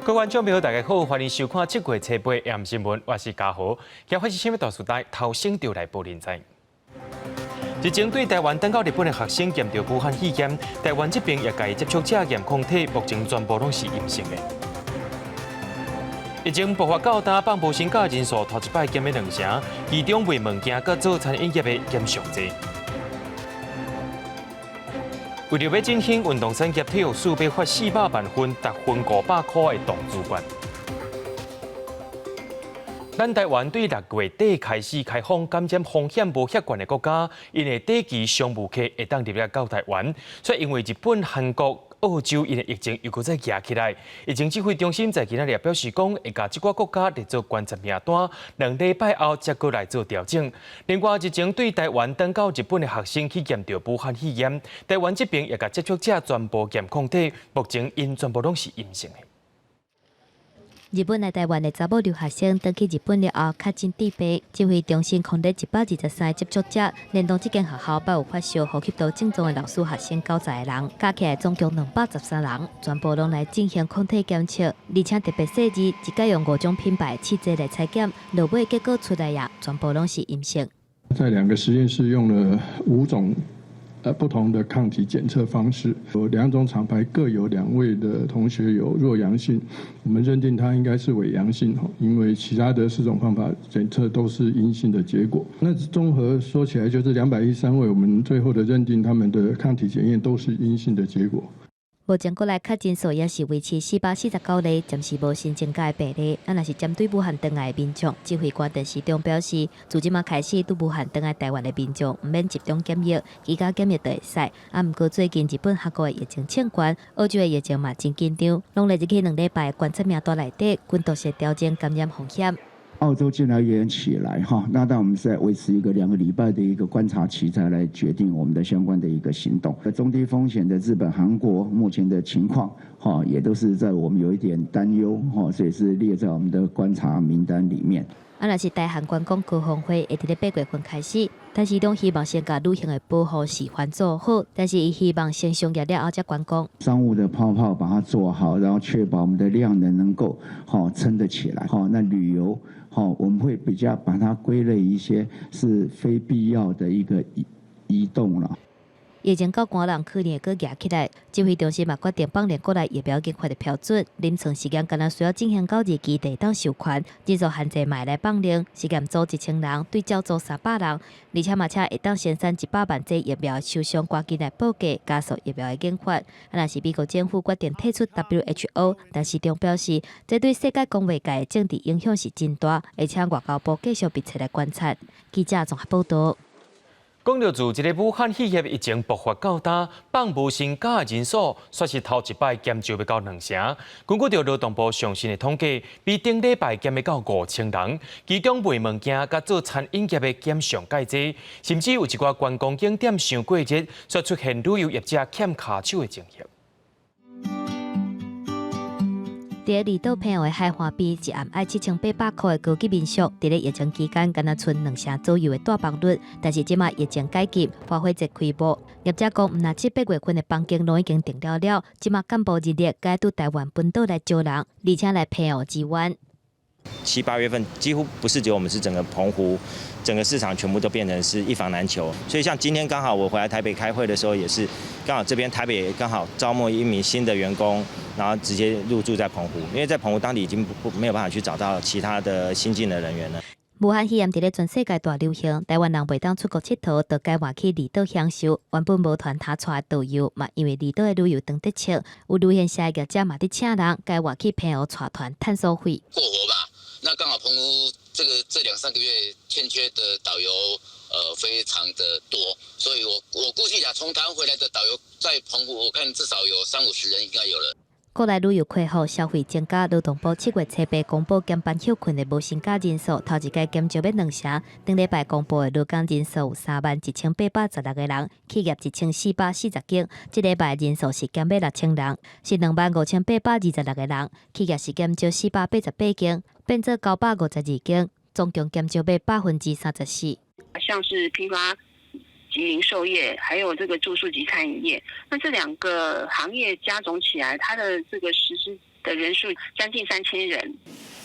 各位觀眾朋友，大家好，歡迎收看7月初8AM 新聞，我是嘉豪。今日發生啥物大事代，頭先就來報您知。日前對台灣轉到日本的學生驗著武漢肺炎，台灣這邊也共接觸者驗抗體，目前全部攏是陰性的。疫情爆發到今，放無薪假人數頭一擺減欲兩成，其中賣物件佮做餐飲業的減上濟。為著欲振興運動產業，體育署欲發400萬份，逐份500箍的動資券。咱台灣對6月底開始開放感染風險無遐懸的國家，𪜶的短期商務客會當入來到台灣。卻因為日本、韓國、澳洲𪜶的疫情又閣再夯起來，疫情指揮中心在今仔日表示講，會共這寡國家列做觀察名單，2禮拜後才閣來做調整。另外，日前對台灣轉到日本的學生去驗著武漢肺炎，台灣這邊也共接觸者全部驗抗體，目前𪜶全部攏是陰性的。日本來台灣的查某留學生轉去日本了後，確診致病，指揮中心匡列123個接觸者，連同這間學校捌有發燒呼吸道症狀的老師學生90個人，加起來總共213人，全部攏來進行抗體檢測，而且特別細緻，一擺用五種品牌試劑來採檢，落尾結果出來也全部攏是陰性。在兩個實驗室用了五種不同的抗體檢測方式，有兩種廠牌各有兩位的同學有弱陽性，我們認定他應該是偽陽性，因為其他的四種方法檢測都是陰性的結果。那綜合說起來就是213位，我們最後的認定他們的抗體檢驗都是陰性的結果。目前國內確診數也是維持449例，暫時無新增加的病例。啊，若是針對武漢轉來的民眾，指揮官陳時中表示，自這馬開始對武漢轉來台灣的民眾，毋免集中檢疫，居家檢疫就會使。啊，毋過最近日本、韓國的疫情升懸，澳洲的疫情嘛真緊張，攏列入去2禮拜觀察名單內底，均都是調整感染風險。澳洲進來有點起來哈，那但我們是在維持一個2個禮拜的一個觀察期，再來決定我們的相關的一個行動。中低風險的日本、韓國目前的情況，哈，也都是在我們有一點擔憂，哈，所以是列在我們的觀察名單裡面。啊，若是台韓觀光高峰會會佇咧8月份開始，陳時中希望先共旅行的保護示範做好，但是伊希望先商業了後才觀光。商務的泡泡把它做好，然後確保我們的量能能夠好撐得起來。好，那旅遊好，我們會比較把它歸類一些是非必要的一個移動了。疫情到寒人可能會閣夯起來，指揮中心嘛決定放寬國內疫苗研發的標準，臨床試驗敢若需要進行到二期才會當授權，人數限制嘛會來放寬，試驗組1000人，對照組300人，而且嘛請會當生產100萬劑疫苗的廠商趕緊來報價，加速疫苗的研發。啊，若是美國政府決定退出 WHO，陳時中表示，這對世界公衛界的政治影響是真大，而且外交部繼續密切來觀察。記者綜合報道。講著自這个武漢肺炎疫情爆發到今，放無薪假的人數，煞是頭一擺減少欲到兩成。根據著勞動部上新的統計，比頂禮拜減欲到5000人，其中賣物件佮做餐飲業的減上蓋濟，甚至有一寡觀光景點傷過熱，煞出現旅遊業者欠跤手的情形。佇離島澎湖的海岸邊，一暗愛7800箍的高級民宿，佇咧疫情期間，敢若賰兩成左右的大房率。但是這馬疫情解禁，花火節開幕，業者講，毋但七八月份的房間攏已經訂了了，這馬幹部人力改對台灣本島來招人，而且來澎湖支援。七八月份幾乎不是只有我們，是整個澎湖整個市場全部都變成是一房難求。所以像今天剛好我回來台北開會的時候，也是剛好這邊台北剛好招募一名新的員工，然後直接入住在澎湖，因為在澎湖當地已經不沒有辦法去找到其他的新進的人員了。武漢肺炎佇咧全世界大流行，台灣人袂當出國𨑨迌，就改換去離島享受。原本無團通帶導遊，嘛因為離島的旅遊當得笑，有旅行社業者嘛佇請人，改換去澎湖帶團趁所費。過活吧，那剛好澎湖這個這兩三個月欠缺的導遊，非常的多，所以我估計啊，從台灣回來的導遊在澎湖，我看至少有三五十人應該有了。國內旅遊恢復，消費增加，勞動部7月初八公布減班歇睏的無薪假人數，頭一擺減少欲兩成。頂禮拜公布的勞工人數有31,816個人，企業1440間。這禮拜人數是減欲6000人，是25,826個人，企業是減少488間，變做952間，總共減少欲34%。像是批發及零售業，還有這個住宿及餐飲業，那這兩個行業加總起來，它的這個實施的人數將近3000人。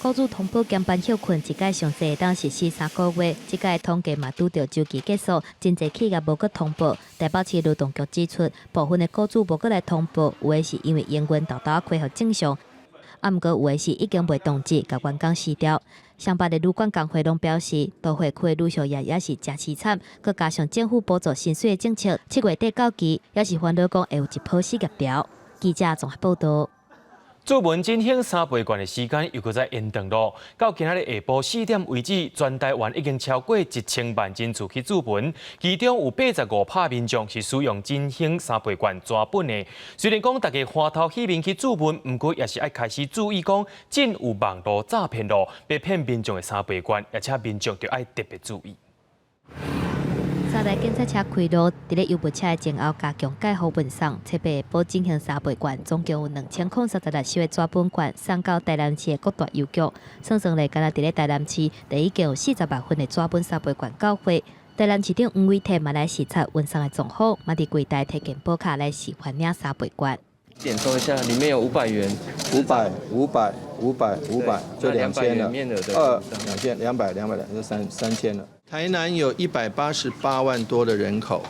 雇主通報減班歇睏，一改上濟會當實施3個月，這改統計嘛拄著週期結束，真濟企業無閣通報。台北市勞動局指出，部分的雇主無閣來通報，有的是因為營運沓沓恢復正常，啊，毋過有的是已經袂當志，共員工辭掉。雙北的旅館工會攏表示，都會區的旅宿業也是誠淒慘，閣加上政府補助薪水的政策，7月底到期，也是煩惱講會有一波失業潮。記者綜合報導。注文振興三倍券的時間又閣再延長咯。到今仔日下晡4點為止，全台灣已經超過1000萬人次去注文，其中有85%民眾是使用振興三倍券紙本的。雖然講大家歡頭喜面去注文，毋過也是愛開始注意講，真有網路詐騙囉，欲騙民眾的三倍券，而且民眾著愛特別注意。三台檢測車開路，佇咧郵物車的前後加強蓋予運送。七八下晡振興三倍券，總共有2036收的紙本券送到台南市的各大郵局。算算咧，干焦佇咧台南市，就已經有40萬份的紙本三倍券到貨。台南市長黃偉哲嘛來視察運送的狀況，嘛佇櫃台提健保卡來示範領三倍券。檢收一下，裡面有500元，五百、五百、五百、五百，就2000了。二兩千、兩百、兩百兩，就3000了。台南有188萬多的人口，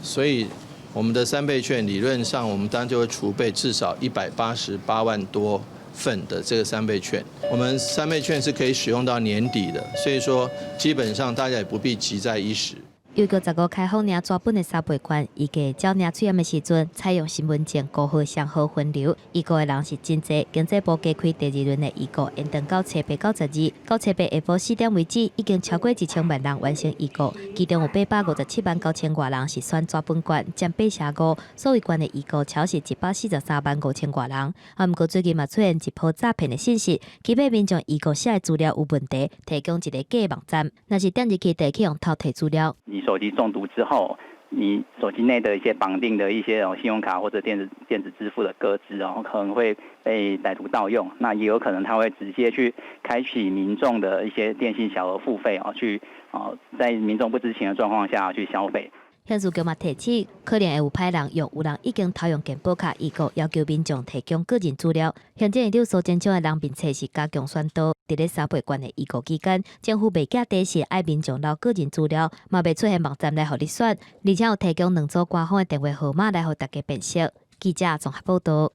所以我們的三倍券理論上，我們當然就會儲備至少188萬多份的這個三倍券。我們三倍券是可以使用到年底的，所以說基本上大家也不必急在一時。郵局15開放領紙本的三倍券，預計繳領喙罨的時陣，採用身份證高號雙號分流。預購的人是真濟，經濟部加開第二輪的預購，延長到初八到十二，到初八下晡4點為止，已經超過1000萬人完成預購，其中有857萬9千外人是選紙本券，佔8成5。數位券的預購超是143萬5千外人。啊，毋過最近嘛出現一波詐騙的信息，欺騙民眾預購寫的資料有問題，提供一個假網站，若是點入去就會去予偷提資料。你手機中毒之後，你手機內的一些綁定的一些信用卡或者電子支付的個資哦，可能會被歹徒盜用。那也有可能他會直接去開啟民眾的一些電信小額付費哦，去哦在民眾不知情的狀況下去消費。刑事局嘛提醒，可能會有歹人用有人已經偷用健保卡預購，要求民眾提供個人資料。行政院長蘇貞昌的人面冊是加強宣導，佇咧三倍券的預購期間，政府袂寄底線愛民眾留個人資料，嘛袂出現網站來予你選，而且有提供兩組官方的電話號碼來予大家辨識。記者綜合報導。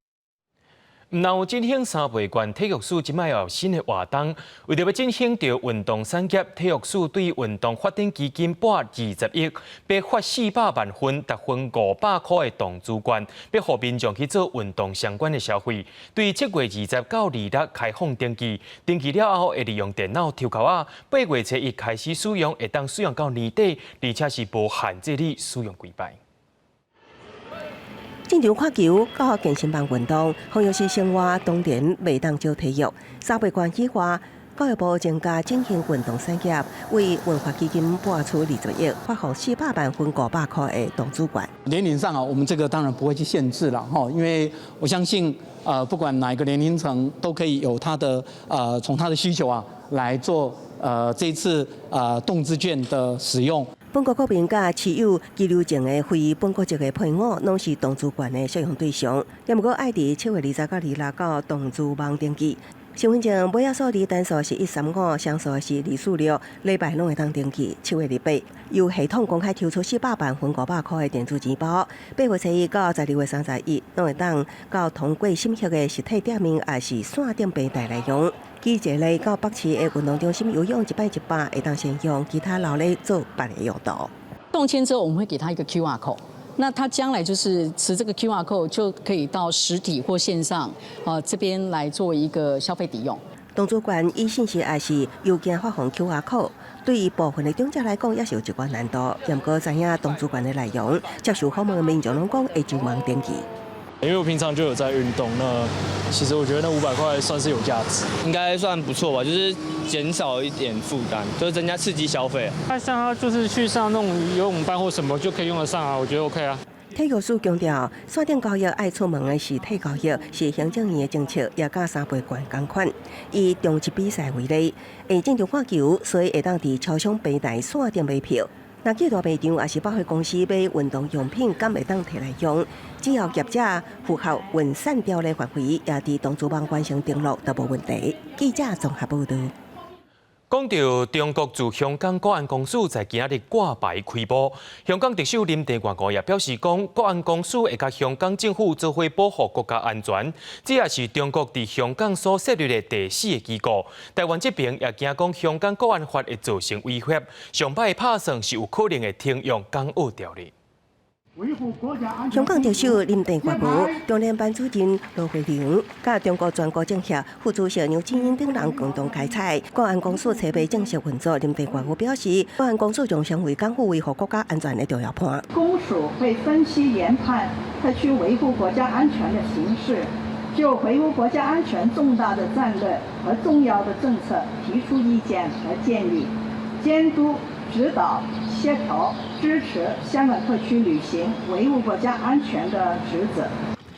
毋但有振興三倍券，體育署這擺有新的活動，為著欲振興著運動產業，體育署對運動發展基金撥20億，欲發400萬份，逐份500箍的動資券，欲予民眾去做運動相關的消費。對7月20到26開放登記，登記了後會利用電腦抽鉤仔，8月初一開始使用，會當使用到年底，而且是無限制你使用幾擺。進場看球、到健身房運動，好像是生活當然袂當少體育。三倍券以外，教育部增加振興運動產業，為文化基金撥出20億，發放400萬份500箍的動資券。年齡上啊，我們這個當然不會去限制了哈，因為我相信，不管哪一個年齡層，都可以有他的從他的需求啊來做這一次動資券的使用。本國國民佮持有居留證的非本國籍的配偶，攏是動資券的適用對象。也毋過愛佇7月20到26到動資網登記。身份證尾仔數字單數是135，雙數是246，禮拜攏會當登記。7月28，由系統公開抽出400萬份500箍的電子錢包。8月初一到12月31，攏會當到通過審核的實體店面，抑是線頂平台來用。舉一個例，到北市的運動中心游泳一擺100，會當先用，其他留咧做別个用途。動簽之後，我們會給他一個 QR code，那他將來就是持這個 QR code 就可以到實體或線上啊這邊來做一個消費抵用。動資券以信息抑是郵件發放 QR code，對於部分的長者來講也是有一寡難度。毋過知影動資券的內容，接受訪問的民眾攏講會上網登記。因為我平常就有在運動，那其實我覺得那500塊算是有價值，應該算不錯吧，就是減少一點負擔，就是增加刺激消費。那像他就是去上那種游泳班或什麼就可以用得上啊，我覺得 OK 啊。體育署強調，線頂交易愛出門的實體交易是行政院的政策，也佮三倍券仝款。以中職比賽為例，會進場看球，所以會當佇超商平台線頂買票。若去大賣場抑是百貨公司買運動用品，敢會當提來用？只要業者符合運送條例範圍，也佇動資網完成登錄都無問題。記者綜合報道。講到中國駐香港國安公署在今仔日掛牌開幕，香港特首林鄭月娥也表示講，國安公署會佮香港政府做伙保護國家安全，這也是中國佇香港所設立的第四個機構。台灣這邊也驚講香港國安法會造成威脅，上擺拍算是有可能會停用港澳條例。香港特首林鄭月娥、中聯辦主任羅慧玲、佮中國全國政協副主席梁振英等人共同開採。國安公署籌備正式運作。林鄭月娥表示，國安公署將成為港府維護國家安全的重要伴。公署會分析研判特區維護國家安全的形勢，就維護國家安全重大的戰略和重要的政策提出意見和建議，監督、指導、協調、支持香港特區履行維護國家安全的職責。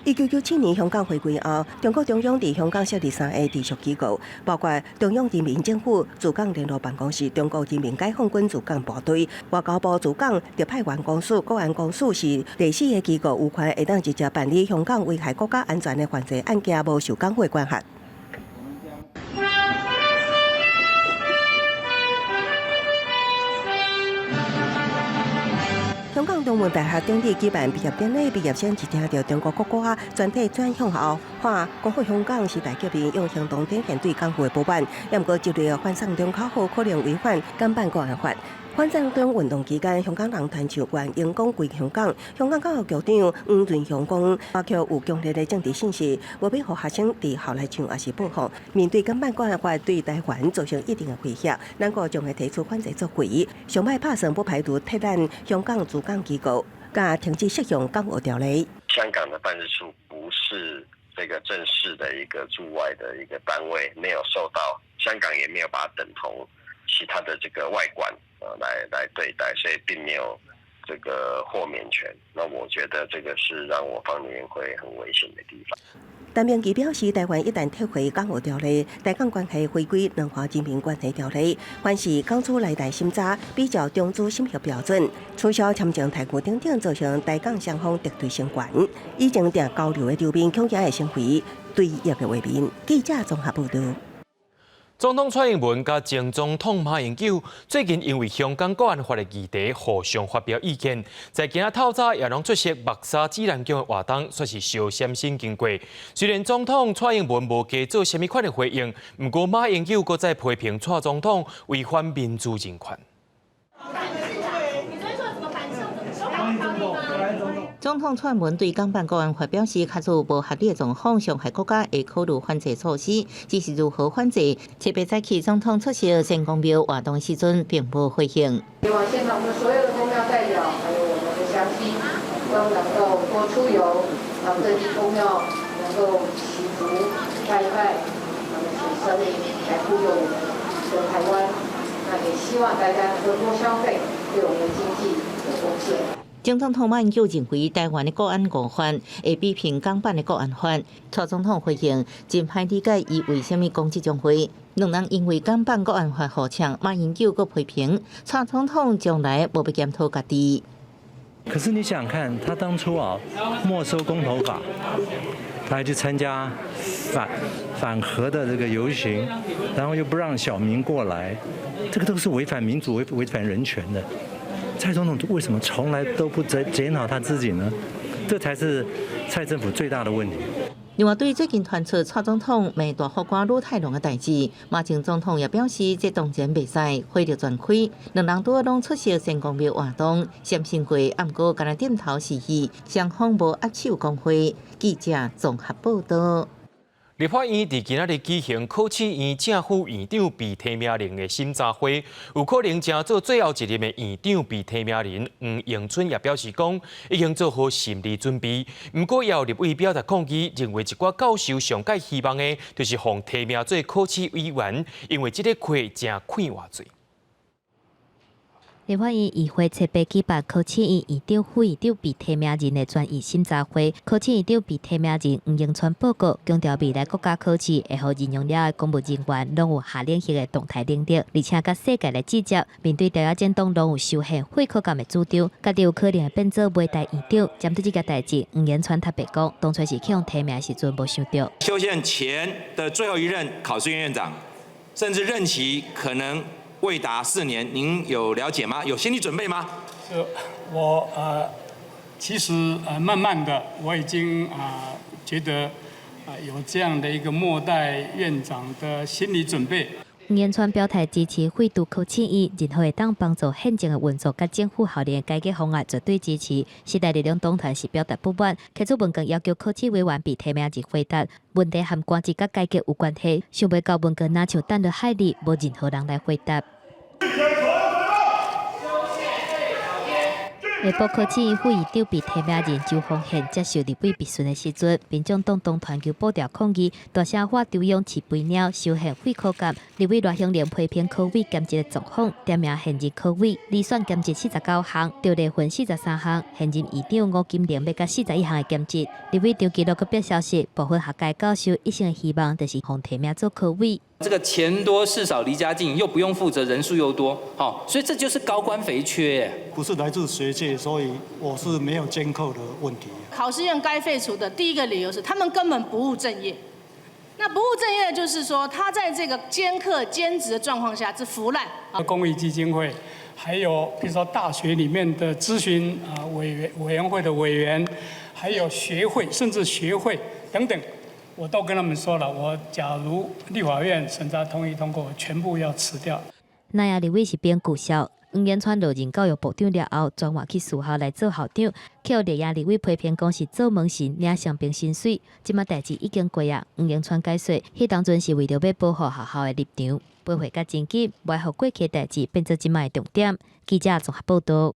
1997年香港回歸後，中國中央佇香港設立三個直屬機構，包括中央人民政府駐港聯絡辦公室、中國人民解放軍駐港部隊、外交部駐港特派員公署。國安公署是第四個機構，有權會當直接辦理香港危害國家安全的犯罪案件，無受港府管轄。香港中文大學頂日舉辦畢業典禮，畢業生一聽著中國國歌，全體轉向後喊光復香港時代革命，用行動展現對港府的不滿。也毋過，這類反送中口號可能違反港版國安法。反送中運動期間，香港人團唱願榮光歸香港。香港教育局長黃潤雄講，歌曲有強烈的政治信息，無欲予學生佇校內唱抑是播放。面對港版國安法對台灣造成一定的威脅，咱國將會提出反制作為。上擺拍算不排除撤咱香港駐港機構，佮停止適用港澳條例。香港的辦事處不是這個正式的一個駐外的一個單位，沒有受到香港也沒有把它等同其他的這個外管來對待，所以並沒有這個豁免權。那我覺得這個是讓我方裡面會很危險的地方。陳明奇表示，台灣一旦撤回港澳條例，台港關係回歸兩岸人民關係條例，凡是港資來台審查，比照中資審核標準，取消簽證待遇等等，造成台港雙方敵對成懸，以前定交流的場面，恐驚會成為對立的畫面。記者綜合報道。總統蔡英文佮前總統馬英九最近因為香港國安法的議題互相發表意見，在今仔透早也攏出席白沙紫蘭宮的活動，算是相閃身經過。雖然總統蔡英文無加做啥物款的回應，毋過馬英九閣再批評蔡總統違反民主人權。總統蔡英文對港版國安法表示，假使無合理的狀況，傷害國家會考慮反制措施，只是如何反制。特別早起總統出席仙公廟活動時陣，並無回應。希望現場我們所有的宮廟代表，還有我們的鄉親，都能夠多出遊，讓各地宮廟能夠祈福拜拜，那麼請神明來護佑我們的台灣。那也希望大家能夠多消費，對我們的經濟有貢獻。前總統馬英九認為台灣的國安五法會比評港版的國安法。蔡總統回應真歹理解伊為啥物講這種話。兩人因為港版國安法互嗆，馬英九閣批評蔡總統將來無欲檢討家己。可是你想看，他當初啊沒收公投法，他還去參加反核的這個遊行，然後又不讓小民過來，這個都是違反民主、違反人權的。蔡總統為什麼從來都不檢討他自己呢？這才是蔡政府最大的問題。另外，對最近傳出蔡總統罵大法官呂泰龍的代誌，馬前總統也表示，這當然袂使，火力全開。兩人拄仔攏出席仙公廟活動，閃身過，毋過干焦點頭示意，雙方無握手講話。記者綜合報道。立法院佇今仔日舉行考試院正副院長被提名人的審查會，有可能成做最後一任的院長被提名人黃榮春也表示講，已經做好心理準備。毋過，也有立委表達抗議，認為一寡教授上蓋希望的，就是予提名做考試委員，因為這个缺誠快活水。立法院議會七八舉辦考試院院長、副院長被提名人的專意審查會，考試院長被提名人黃榮川報告，強調未來國家考試會予任用了的公務人員攏有下領域的動態能力，而且佮世界來對接。面對朝野政黨攏有修憲廢考監的主張，家己有可能會變做袂代院長。針對這個代誌，黃榮川特別講，當初是去予提名的時陣無想著。修憲前的最後一任考試院院長，甚至任期可能未達4年，您有了解嗎？有心理準備嗎？是，我其實慢慢的我已經啊覺得啊有這樣的一個末代院長的心理準備。黃榮川表態支持廢除考試院，任何會當幫助憲政的運作佮政府效能的改革方案，絕對支持。時代力量黨團是表達不滿，提出文件要求考試委員被提名人回答問題，和官職佮改革有關係，想袂到文件若像擲落海裡，無任何人來回答。下晡考試院副院長被提名人周宏憲接受立委質詢的時陣，民眾黨黨團就步調抗議，大聲喊中央飼肥貓，修憲廢考監。立委賴香伶批評考委兼職的狀況，點名現任考委遴選兼職49項，趙麗芬43項，現任院長吳金玲欲佮41項的兼職。立委張其祿閣表示，部分學界教授一生的希望就是予提名做考委。這個錢多事少離家近，又不用負責，人數又多，好，所以這就是高官肥缺。不是來自學界，所以我是沒有兼課的問題。考試院該廢除的第一個理由是，他們根本不務正業。那不務正業就是說，他在這個兼課兼職的狀況下之腐爛。公益基金會，還有比如說大學裡面的諮詢啊委員會的委員，還有學會，甚至學會等等。我都跟他們說了，我假如立法院審查同意通過，全部要辭掉。那也立委是變舊校，黃榮川落任教育部長了後，轉換去私校來做校長，予綠營立委批評講是做門神領雙邊薪水。這馬代誌已經過啊，黃榮川解說，彼當陣是為著欲保護學校的立場，陪會較真緊，袂予過去的代誌變做這馬的重點。記者綜合報導。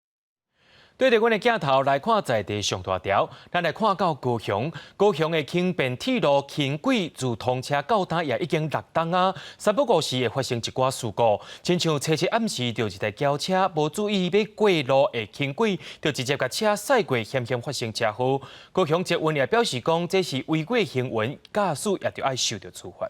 對著阮的鏡頭來看，在地上大條，咱來看到高雄，高雄的輕便鐵路輕軌自通車到今也已經6冬啊，三不五時會發生一寡事故，親像初七暗時就一台轎車無注意欲過路的輕軌，就直接共車駛過，險險發生車禍。高雄捷運也表示講，這是違規行為，駕駛也著愛受著處罰。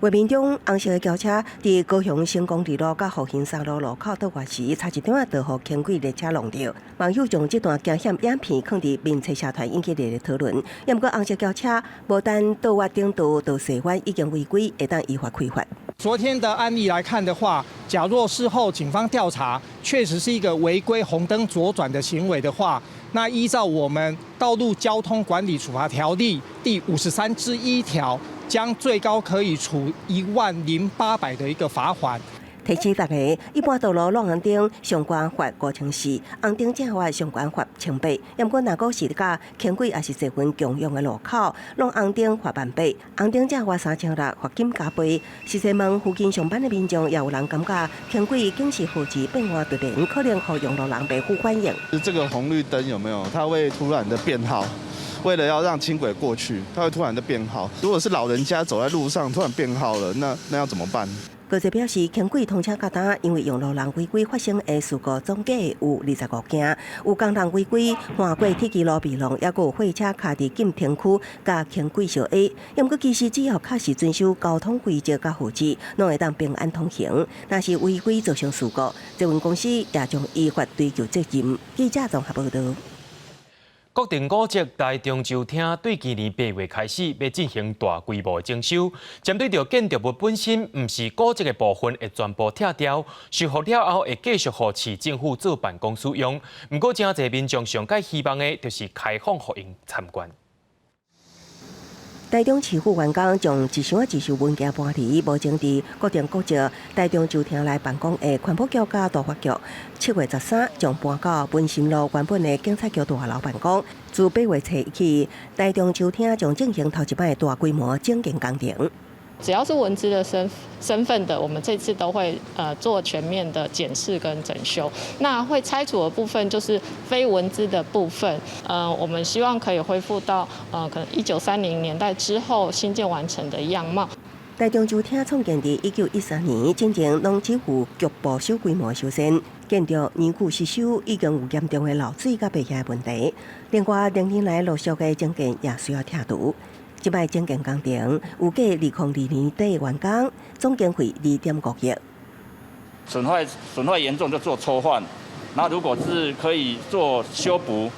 畫面中，紅色的轎車佇高雄成功二路佮復興三路路口倒彎時，差一點仔就予輕軌列車挵著。網友將這段驚險影片放佇面冊社團，引起熱烈討論。毋過紅色轎車無但倒彎頂道倒西彎已經違規，會當依法開罰。昨天的案例來看的話，假若事後警方調查，確實是一個違規紅燈左轉的行為的話，那依照我們道路交通管理處罰條例第53之1條，將最高可以處10,800的一個罰鍰。提醒大家，一般道路挵紅燈上懸罰5400，紅燈正罰上懸罰1800。毋過，若閣是佮輕軌抑是捷運共用的路口，挵紅燈罰18,000，紅燈正罰3600，罰金加倍。實際問附近上班的民眾，也有人感覺輕軌警示號誌變換突然，可能予用路人袂赴反應。這個紅綠燈有沒有？它會突然的變號。為了要讓輕軌過去，它會突然的變號。如果是老人家走在路上突然變號了，那要怎麼辦？高捷表示，輕軌通車到今，因為用路人違規發生的事故總計有25件，有工人違規橫過鐵支路被挵，抑閣有貨車卡佇禁停區佮輕軌相挨。毋過其實只要確實遵守交通規則佮號誌，攏會當平安通行。若是違規造成事故，捷運公司也將依法追究責任。記者綜合報導。國定古蹟台中州廳對今年8月開始，欲進行大規模的整修。針對著建築物本身毋是古蹟的部分，會全部拆掉。修復了後，會繼續予市政府做辦公使用。毋過，誠濟民眾上蓋希望的，就是開放予𪜶參觀。台中市府員工將一箱一箱文件搬離，目前佇國定古蹟台中州廳內辦公的環保局佮都發局，7月13將搬到文心路原本的警察局大樓辦公。自8月初起，台中州廳將進行頭一擺大規模整建工程。只要是文資的身份的，我們這次都會做全面的檢視跟整修。那會拆除的部分就是非文資的部分，我們希望可以恢復到可能1930年代之後興建完成的樣貌。台中州廳創建佇1913年，進前攏只有局部小規模修繕，建築年久失修，已經有嚴重的漏水佮白蟻問題。另外，連年來陸續的增建也需要拆除。這擺整建工程預計2022年底完工，總經費2.5億。損壞嚴重就做抽換，那如果是可以做修補，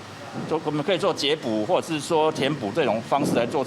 就我們可以做節補，或者是說填補這種方式來做，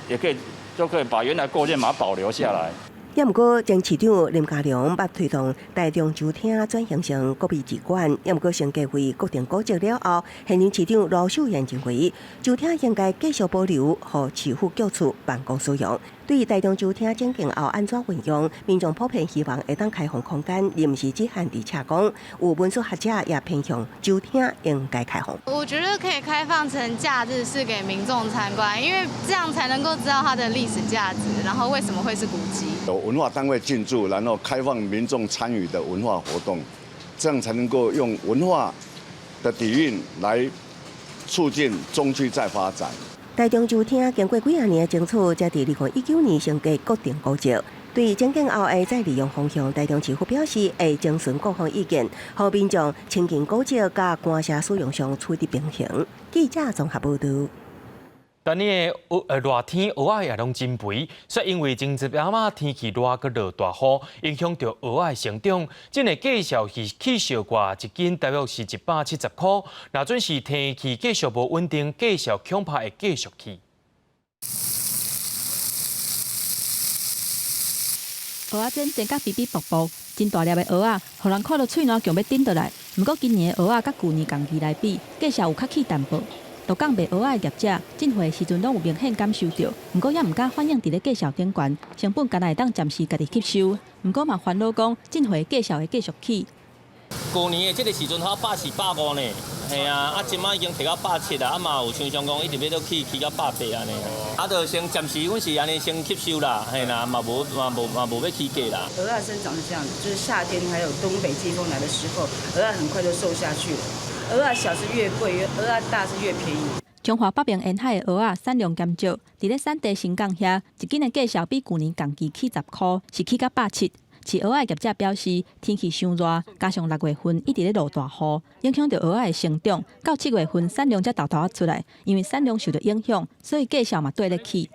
也可以就可以把原來構件把它保留下來。也毋過，前市長林佳龍捌推動台中州廳轉型成國幣制館，也毋過升格為國定古蹟了後，現任市長盧秀燕認為，州廳應該繼續保留，予市府局處辦公使用。對於台中州廳整建後按怎運用，民眾普遍希望會當開放空間，而毋是只限佇車公。有文史學者也偏向州廳應該開放。我覺得可以開放成假日式給民眾參觀，因為這樣才能夠知道它的歷史價值，然後為什麼會是古蹟。有文化單位進駐，然後開放民眾參與的文化活動，這樣才能夠用文化的底蘊來促進中區再發展。台中州廳經過幾仔年的爭取，才佇2019年升格國定古蹟。對整建後的再利用方向，台中市府表示會徵詢各方意見，予民眾親近古蹟佮官舍使用上取得平衡。記者綜合報導。逐年的熱天，蚵仔也攏真肥，煞因為前一陣仔天氣熱，閣落大雨，影響著蚵仔的成長。這个價數是起俗掛一斤，大約是170箍。若準是天氣繼續無穩定，價數恐怕會繼續起。蚵仔煎煎甲肥肥薄薄，真大粒的蚵仔，予人看著喙瀾強欲頂落來。毋過今年的蚵仔佮舊年仝期來比，價數有較起淡薄。鹿港賣蚵仔的業者，進貨的時陣攏有明顯感受著，毋過也毋敢反映佇咧價數頂懸，成本干焦會當暫時家己吸收。毋過嘛煩惱講，進貨價數會繼續起。舊年的這个時陣才140、150呢，嘿啊，啊，這擺已經提到170啦，啊嘛有親像講一直欲閣起，起到180按呢。啊，就先暫時阮是按呢先吸收啦，嘿啦，嘛無嘛無嘛無欲起價啦。蚵仔生長是這樣子，就是夏天還有東北季風來的時候，蚵仔很快就瘦下去了。蚵仔小是越貴，蚵仔大是越便宜。彰化北爿沿海的蚵仔產量減少，佇咧產地新港遐，一斤的價數比舊年仝期起10箍，是起到170。飼蚵仔的業者表示，天氣傷熱，加上6月份一直咧落大雨，影響著蚵仔的成長。到7月份產量才沓沓仔出來，因為產量受著影響，所以價數嘛綴咧起。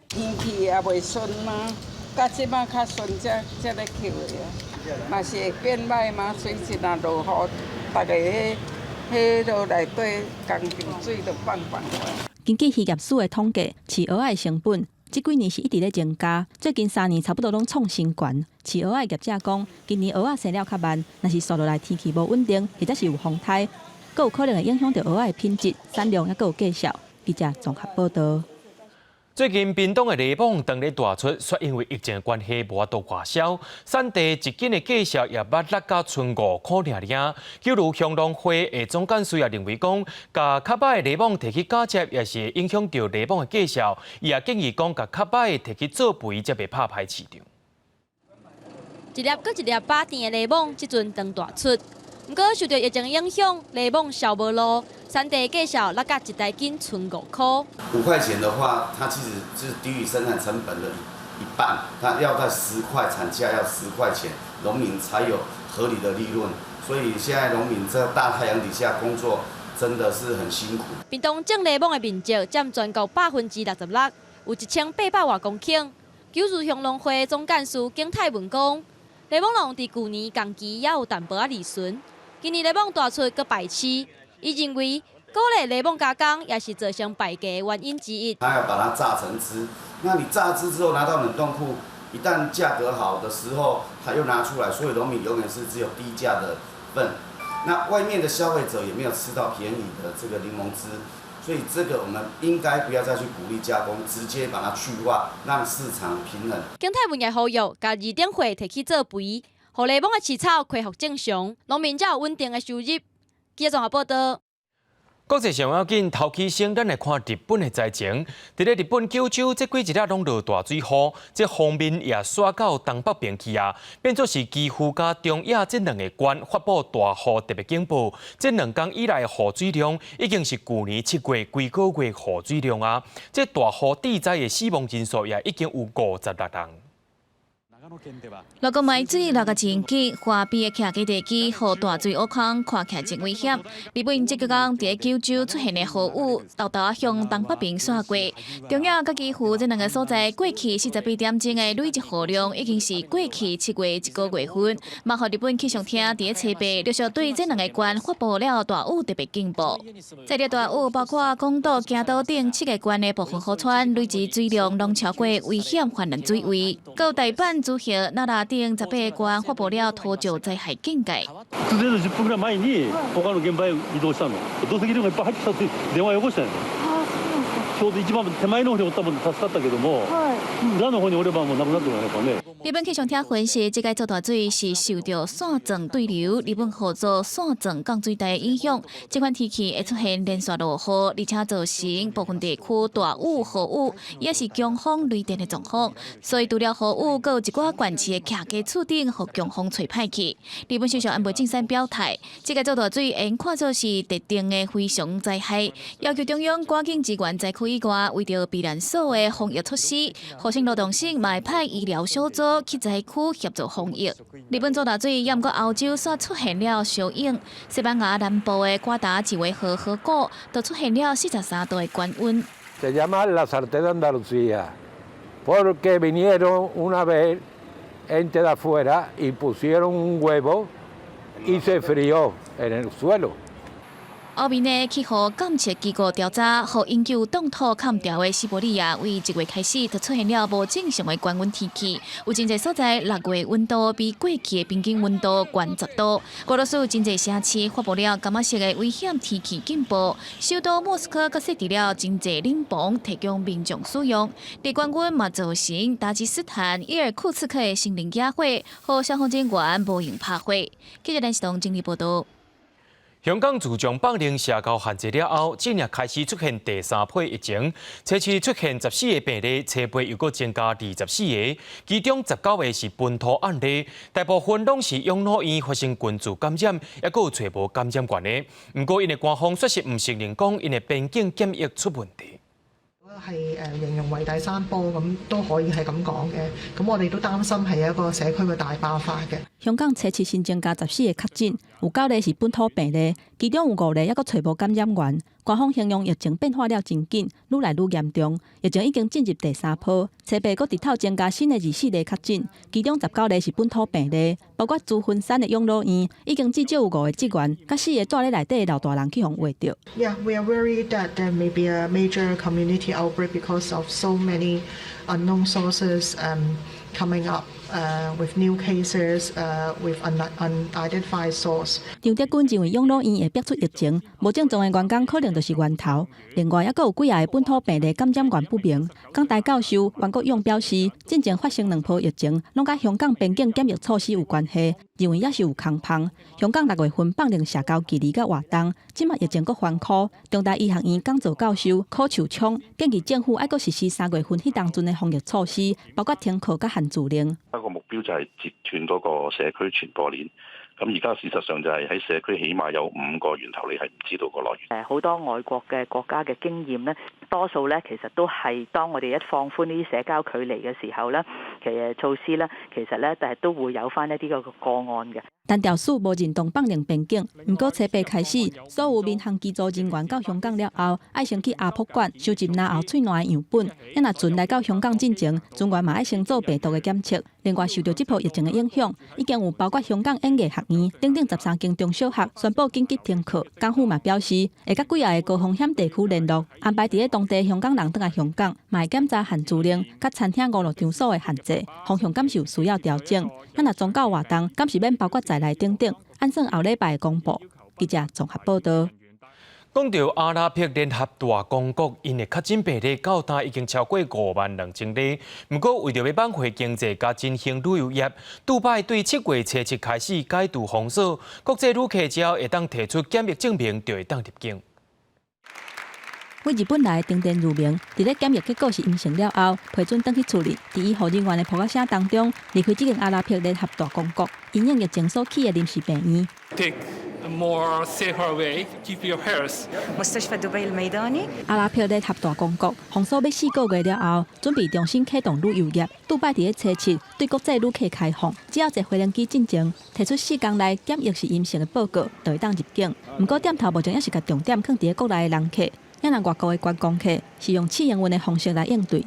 天氣也袂順嘛，到這擺較順才才咧抾的啊，嘛是會變歹嘛，水質若落雨，逐个彼彼落內底工廠水就放放。根據漁業署的統計，飼蚵仔的成本這幾年是一直咧增加，最近3年差不多攏創新懸。飼蚵仔的業者講，今年蚵仔生了較慢，若是紲落來天氣無穩定，或者是有風颱，閣有可能會影響著蚵仔的品質、產量，猶閣有價數。記者綜合報導。最近屏東的檸檬當咧大出，煞因為疫情的關係無法度外銷，產地一斤的價數也捌落到賰5箍爾爾。就如鄉農會的總幹事也認為講，共較歹的檸檬提去嫁接，也是會影響著檸檬的價數。伊也建議講，共較歹的提去做肥，才袂拍歹市場。一粒閣一粒飽甜的檸檬，這陣當大出。毋過受著疫情影響，檸檬銷無路，產地價數落甲一台斤賰5箍。5塊錢的話，它其實是低於生產成本的一半，它要在10塊產價要10塊錢，農民才有合理的利潤。所以現在農民在大太陽底下工作，真的是很辛苦。屏東種檸檬的面積佔全國66%，有1800外公頃。九如鄉農會總幹事景泰文講，檸檬農佇舊年仝期也有淡薄仔利潤。今年檸檬大出閣敗市，伊認為鼓勵檸檬加工也是造成敗價的原因之一。他要把它榨成汁，那你榨汁之後拿到冷凍庫，一旦價格好的時候，他又拿出來，所以農民永遠是只有低價的份。那外面的消費者也沒有吃到便宜的這個檸檬汁，所以這個我們應該不要再去鼓勵加工，直接把它去化，讓市場平衡。景泰文也呼籲，共二等貨提去做肥。予檸檬的飼草恢復正常，農民才有穩定的收入。記者綜合報導。國際上要緊，頭起先，咱來看日本的災情。佇咧日本九州，這幾日仔攏落大水雨，這鋒面也徙到東北邊去啊，變做是岐阜佮中野這兩個縣發布大雨特別警報。這兩工以來的雨水量已經是舊年7月規個月雨水量啊。這大雨致災的死亡人數也已經有56人。落個埋水落甲真緊，華邊的徛家地基予大水挖空，看起來真危險。日本這幾工佇咧九州出現的豪雨，沓沓向東北邊紲過。中野佮岐阜這兩個所在，過去48點鐘的累積雨量已經是過去7月一個月份。嘛予日本氣象廳佇咧初八陸續對這兩個縣發布了大雨特別警報。這個大雨包括廣島、京都等七個縣的部分河川累積水量攏超過危險泛濫水位。閣有大阪、滋賀、奈良等18個縣發布了土石災害警戒。とりあえず10分ぐらい前に他の現場へ移動したの。土石流がいっぱい入ってきたって電話よこしたの。ちょうど一番手前の方におったもんで助かったけども、裏の方におればもうなくなってるやっぱね。日本氣象廳分析，這擺做大水是受著線狀對流，日本號做線狀降水帶的影響。這款天氣會出現連續落雨，而且造成部分地區大雨、豪雨，也是強風、雷電的狀況。所以除了豪雨，閣有一寡縣市的徛家厝頂予強風吹歹去。日本首相安倍晉三表態，這擺做大水應看做是特定的非常災害，要求中央趕緊支援災區以外，為著避難所的防疫措施，厚生勞動省嘛會派醫療小組去災區協助防疫。日本做大水，也毋過歐洲煞出現了燒湧。西班牙南部的瓜達吉維河河谷，都出現了43度的高溫。 Se llama la sartén de Andalucía porque vinieron una vez gente de afuera y pusieron un huevo y se frió en el suelo. 歐美的氣候監測機構調查，予永久凍土崁牢的西伯利亞，對1月開始就出現了無正常的高溫天氣，有真濟所在6月溫度比過去的平均溫度懸10度。俄羅斯有真濟城市發布了柑仔色的危險天氣警報，首都莫斯科閣設置了真濟冷棚，提供民眾使用。熱高溫嘛造成達吉斯坦伊爾庫茨克的森林野火，予消防人員無閒拍火。記者連視東整理報道。香港自從放寬社交限制了後，這日開始出現第三波疫情，初七出現14個病例，初八又閣增加24個，其中19個是本土案例，大部分攏是養老院發生群聚感染，抑閣有揣無感染源的。毋過，𪜶的官方卻是毋承認講𪜶的邊境檢疫出問題。係形容為第三波咁都可以係咁講嘅，咁我哋都擔心係一個社區嘅大爆發嘅。香港初七新增加十四個確診，有九例是本土病例，其中有五例猶閣揣無感染源。官方形容疫情變化了真緊，愈來愈嚴重。疫情已經進入第三波，初八閣直透增加新的24例確診，其中19例是本土病例，包括珠峰山的養老院，已經至少有五个職員，佮四个蹛佇內底的老大人去予秽著。 Yeah, we are worried that there may be a major community outbreak because of so many unknown sources coming up with new cases with unidentified source. 張德軍認為養老院會逼出疫情，無症狀的員工可能就是源頭。另外，猶閣有幾仔个本土病例感染源不明。港大教授袁國勇表示，進前發生兩波疫情，攏佮香港邊境檢疫措施有關係，認為猶是有空縫。香港6月份放寬社交距離佮活動，這馬疫情閣翻箍。中大醫學院講座教授柯樹聰建議政府愛閣實施3月份彼當陣的防疫措施，包括停課佮限聚令。一個目標就係截斷嗰個社區傳播鏈。咁而家事實上就係喺社區起碼有五個源頭，你係唔知道個來源。好多外國嘅國家嘅經驗呢，多數呢其實都係當我哋一放寬呢啲社交距離嘅時候呢，其實措施呢，其實呢，但係都會有翻一啲個案嘅。陳肇始無認同放寬邊境，毋過初八開始，所有民航機組人員到香港了後，愛先去亞博館收集嚨喉喙瀾的樣本。啊若船來到香港進前，船員嘛愛先做病毒的檢測。另外，受著這波疫情的影響，已經有包括香港演藝學院等等13間中小學宣布緊急停課。港府嘛表示，會佮幾仔個高風險地區聯絡，安排佇咧當地香港人轉來香港，嘛會檢查限聚令佮餐廳娛樂場所的限制，方向敢是有需要調整。啊若宗教活動敢是免包括在內等等，按算後禮拜會公布。記者綜合報道。講著阿拉伯聯合大公國，𪜶的確診病例到今已經超過5萬2千例。毋過為著欲挽回經濟佮振興旅遊業，杜拜對7月初七開始解除封鎖，國際旅客只要會當提出檢疫證明，就會當入境。對日本來的町田瑠明，佇咧檢疫結果是陰性了後，批准轉去厝裡。佇醫護人員的噗仔聲當中，離開這間阿拉伯聯合大公國，因應疫情所起的臨時病院。 Take More safer way keep your health. مستشفى دبي الميداني。阿拉伯聯合大公國封鎖欲4個月了後，準備重新啟動旅遊業。杜拜佇咧初七對國際旅客開放，只要坐飛行機進前提出4工內檢疫是陰性的報告，就會當入境。毋過店頭目前猶是共重點放佇咧國內的人客，猶若外國的觀光客是用試營運的方式來應對。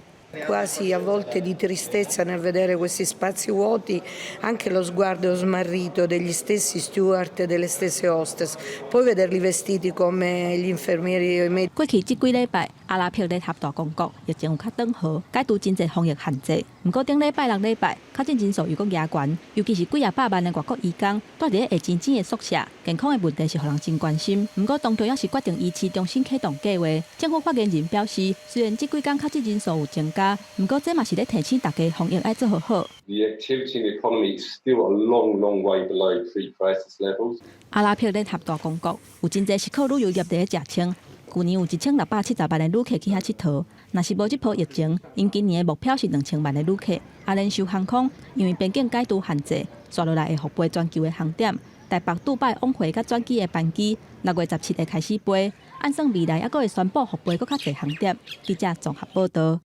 Quasi a volte di tristezza nel vedere questi spazi vuoti, anche lo sguardo smarrito degli stessi steward e delle stesse hostess, poi vederli vestiti come gli infermieri e i medici. 過去這幾禮拜，阿拉伯聯合大公國疫情有較轉好，解除真濟防疫限制。毋過頂禮拜六禮拜，確診人數又閣加懸，尤其是幾仔百萬的外國移工，蹛佇咧會錢錢的宿舍，健康的問題是予人真關心。毋過當局猶是決定維持重新啟動計劃。政府發言人表示，雖然這幾工確診人數有增加，毋過這嘛是咧提醒大家防疫愛做好好。 The activity in the economy is still a long, long way below pre-crisis levels. 阿拉伯聯合大公國有真濟是靠旅遊業佇咧食撐。舊年有1670萬的旅客去遐𨑨迌，若是無這波疫情，𪜶今年的目標是2000萬的旅客。阿聯酋航空因為邊境解除限制，紲落來會復飛全球的航點，台北、杜拜往回佮轉機的班機，6月17會開始飛。按算未來猶閣會宣布復飛閣較濟航點。記者綜合報導。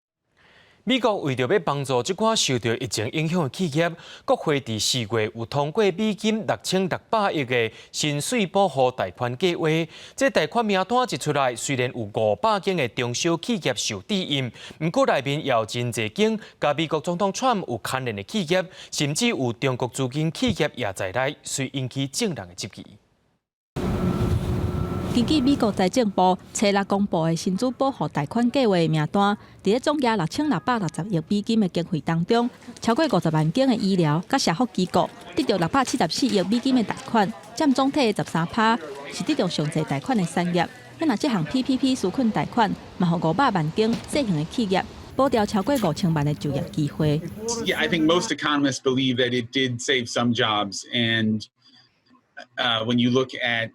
美國為著欲幫助這寡受著疫情影響的企業，國會佇4月有通過美金6600億的薪水保護貸款計劃。這貸款名單一出來，雖然有500間的中小企業受惠，毋過內面也有真濟間佮美國總統川普有牽連的企業，甚至有中國資金企業也在內，遂引起眾人的質疑。根據美國財政部初六公布的薪資保護貸款計劃名單，佇咧總額6660億美金的經費當中，超過50萬間的醫療佮社福機構得著674億美金的貸款，佔總體的13%，是得著上濟貸款的產業。那這項 PPP 紓困貸款，嘛予500萬間細型的企業保牢超過5000萬的就業機會。 Yeah, I think most economists believe that it did save some jobs, and when you look at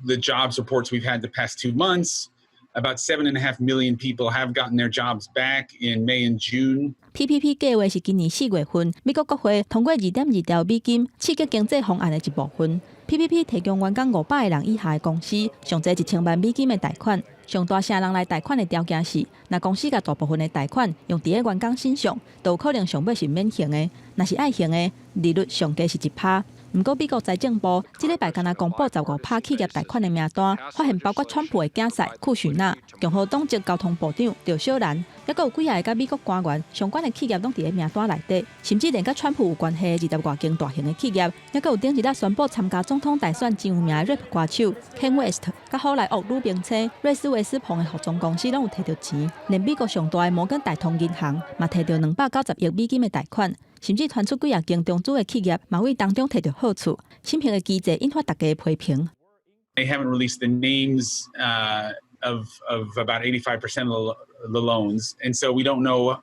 the jobs reports we've had the past 2 months, about 7.5 million people have gotten their jobs back in May and June. PPP 計劃是今年4月份美國國會通過2.2兆美金刺激經濟方案的一部分。PPP 提供員工500個人以下的公司上濟1000萬美金的貸款。上大聲人來貸款的條件是，若公司共大部分的貸款用佇咧員工身上，就有可能上尾是免還的；若是愛還的，利率上低是1%。毋過，美國財政部這禮拜敢若公布15%企業貸款的名單，發現包括川普的囝婿庫許納、共和黨籍交通部長趙小蘭，猶閣有幾仔個佮美國官員相關的企業攏佇咧名單內底，甚至連佮川普有關係的20外間大型的企業，猶閣有頂一日宣布參加總統大選真有名的 rap 歌手 Kanye West，佮好萊塢女明星瑞斯維斯彭的服裝公司攏有提著錢，連美國上大的摩根大通銀行嘛提著290億美金的貸款。甚至傳出幾仔間中資的企業，嘛對當中提著好處，審核的機制引發大家的批評。 They haven't released the names of about 85% of the loans, and so we don't know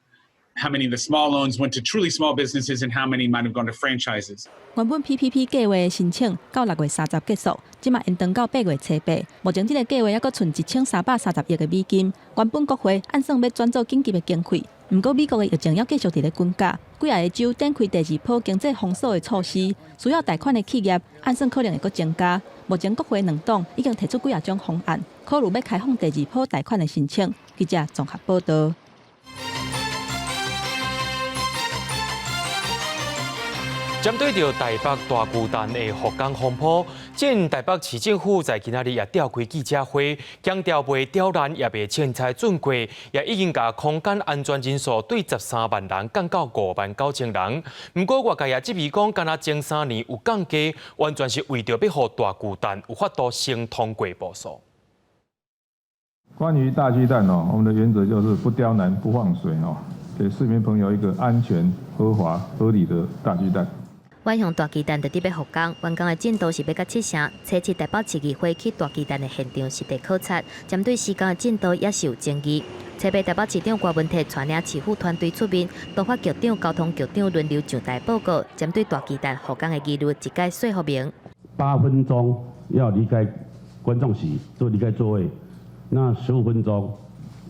how many of the small loans went to truly small businesses and how many might have gone to franchises. 原本 PPP 計劃的申請到6月30結束，這馬延長到8月初8。目前這個計劃猶閣賰1330億的美金。原本國會按算欲轉做緊急的經費，毋過美國的疫情猶繼續佇咧滾價，幾仔個州展開第二波經濟封鎖的措施，需要貸款的企業按算可能會閣增加。目前國會兩黨已經提出幾仔種方案，考慮欲開放第二波貸款的申請。記者綜合報導。針對著台北大巨蛋的復工風波，前台北市政府在今仔日也召開記者會，強調袂刁難，也袂凊彩準過，也已經共空間安全人數對13萬人降到5萬9千人。毋過外界也質疑講，敢若前3年有降低，完全是為著欲予大巨蛋有法度先通過步數。關於大巨蛋哦，我們的原則就是不刁難、不放水哦，給市民朋友一個安全、合法、合理的大巨蛋。遠雄大巨蛋就佇欲復工，完工的進度是欲到七成。初七台北市議會去大巨蛋的現場實地考察，針對施工的進度也是有爭議。初八台北市長柯文哲帶領市府團隊出面，都發局長、交通局長輪流上台報告，針對大巨蛋復工的疑慮，一概說服明。8分鐘要離開觀眾席，就離開座位；那15分鐘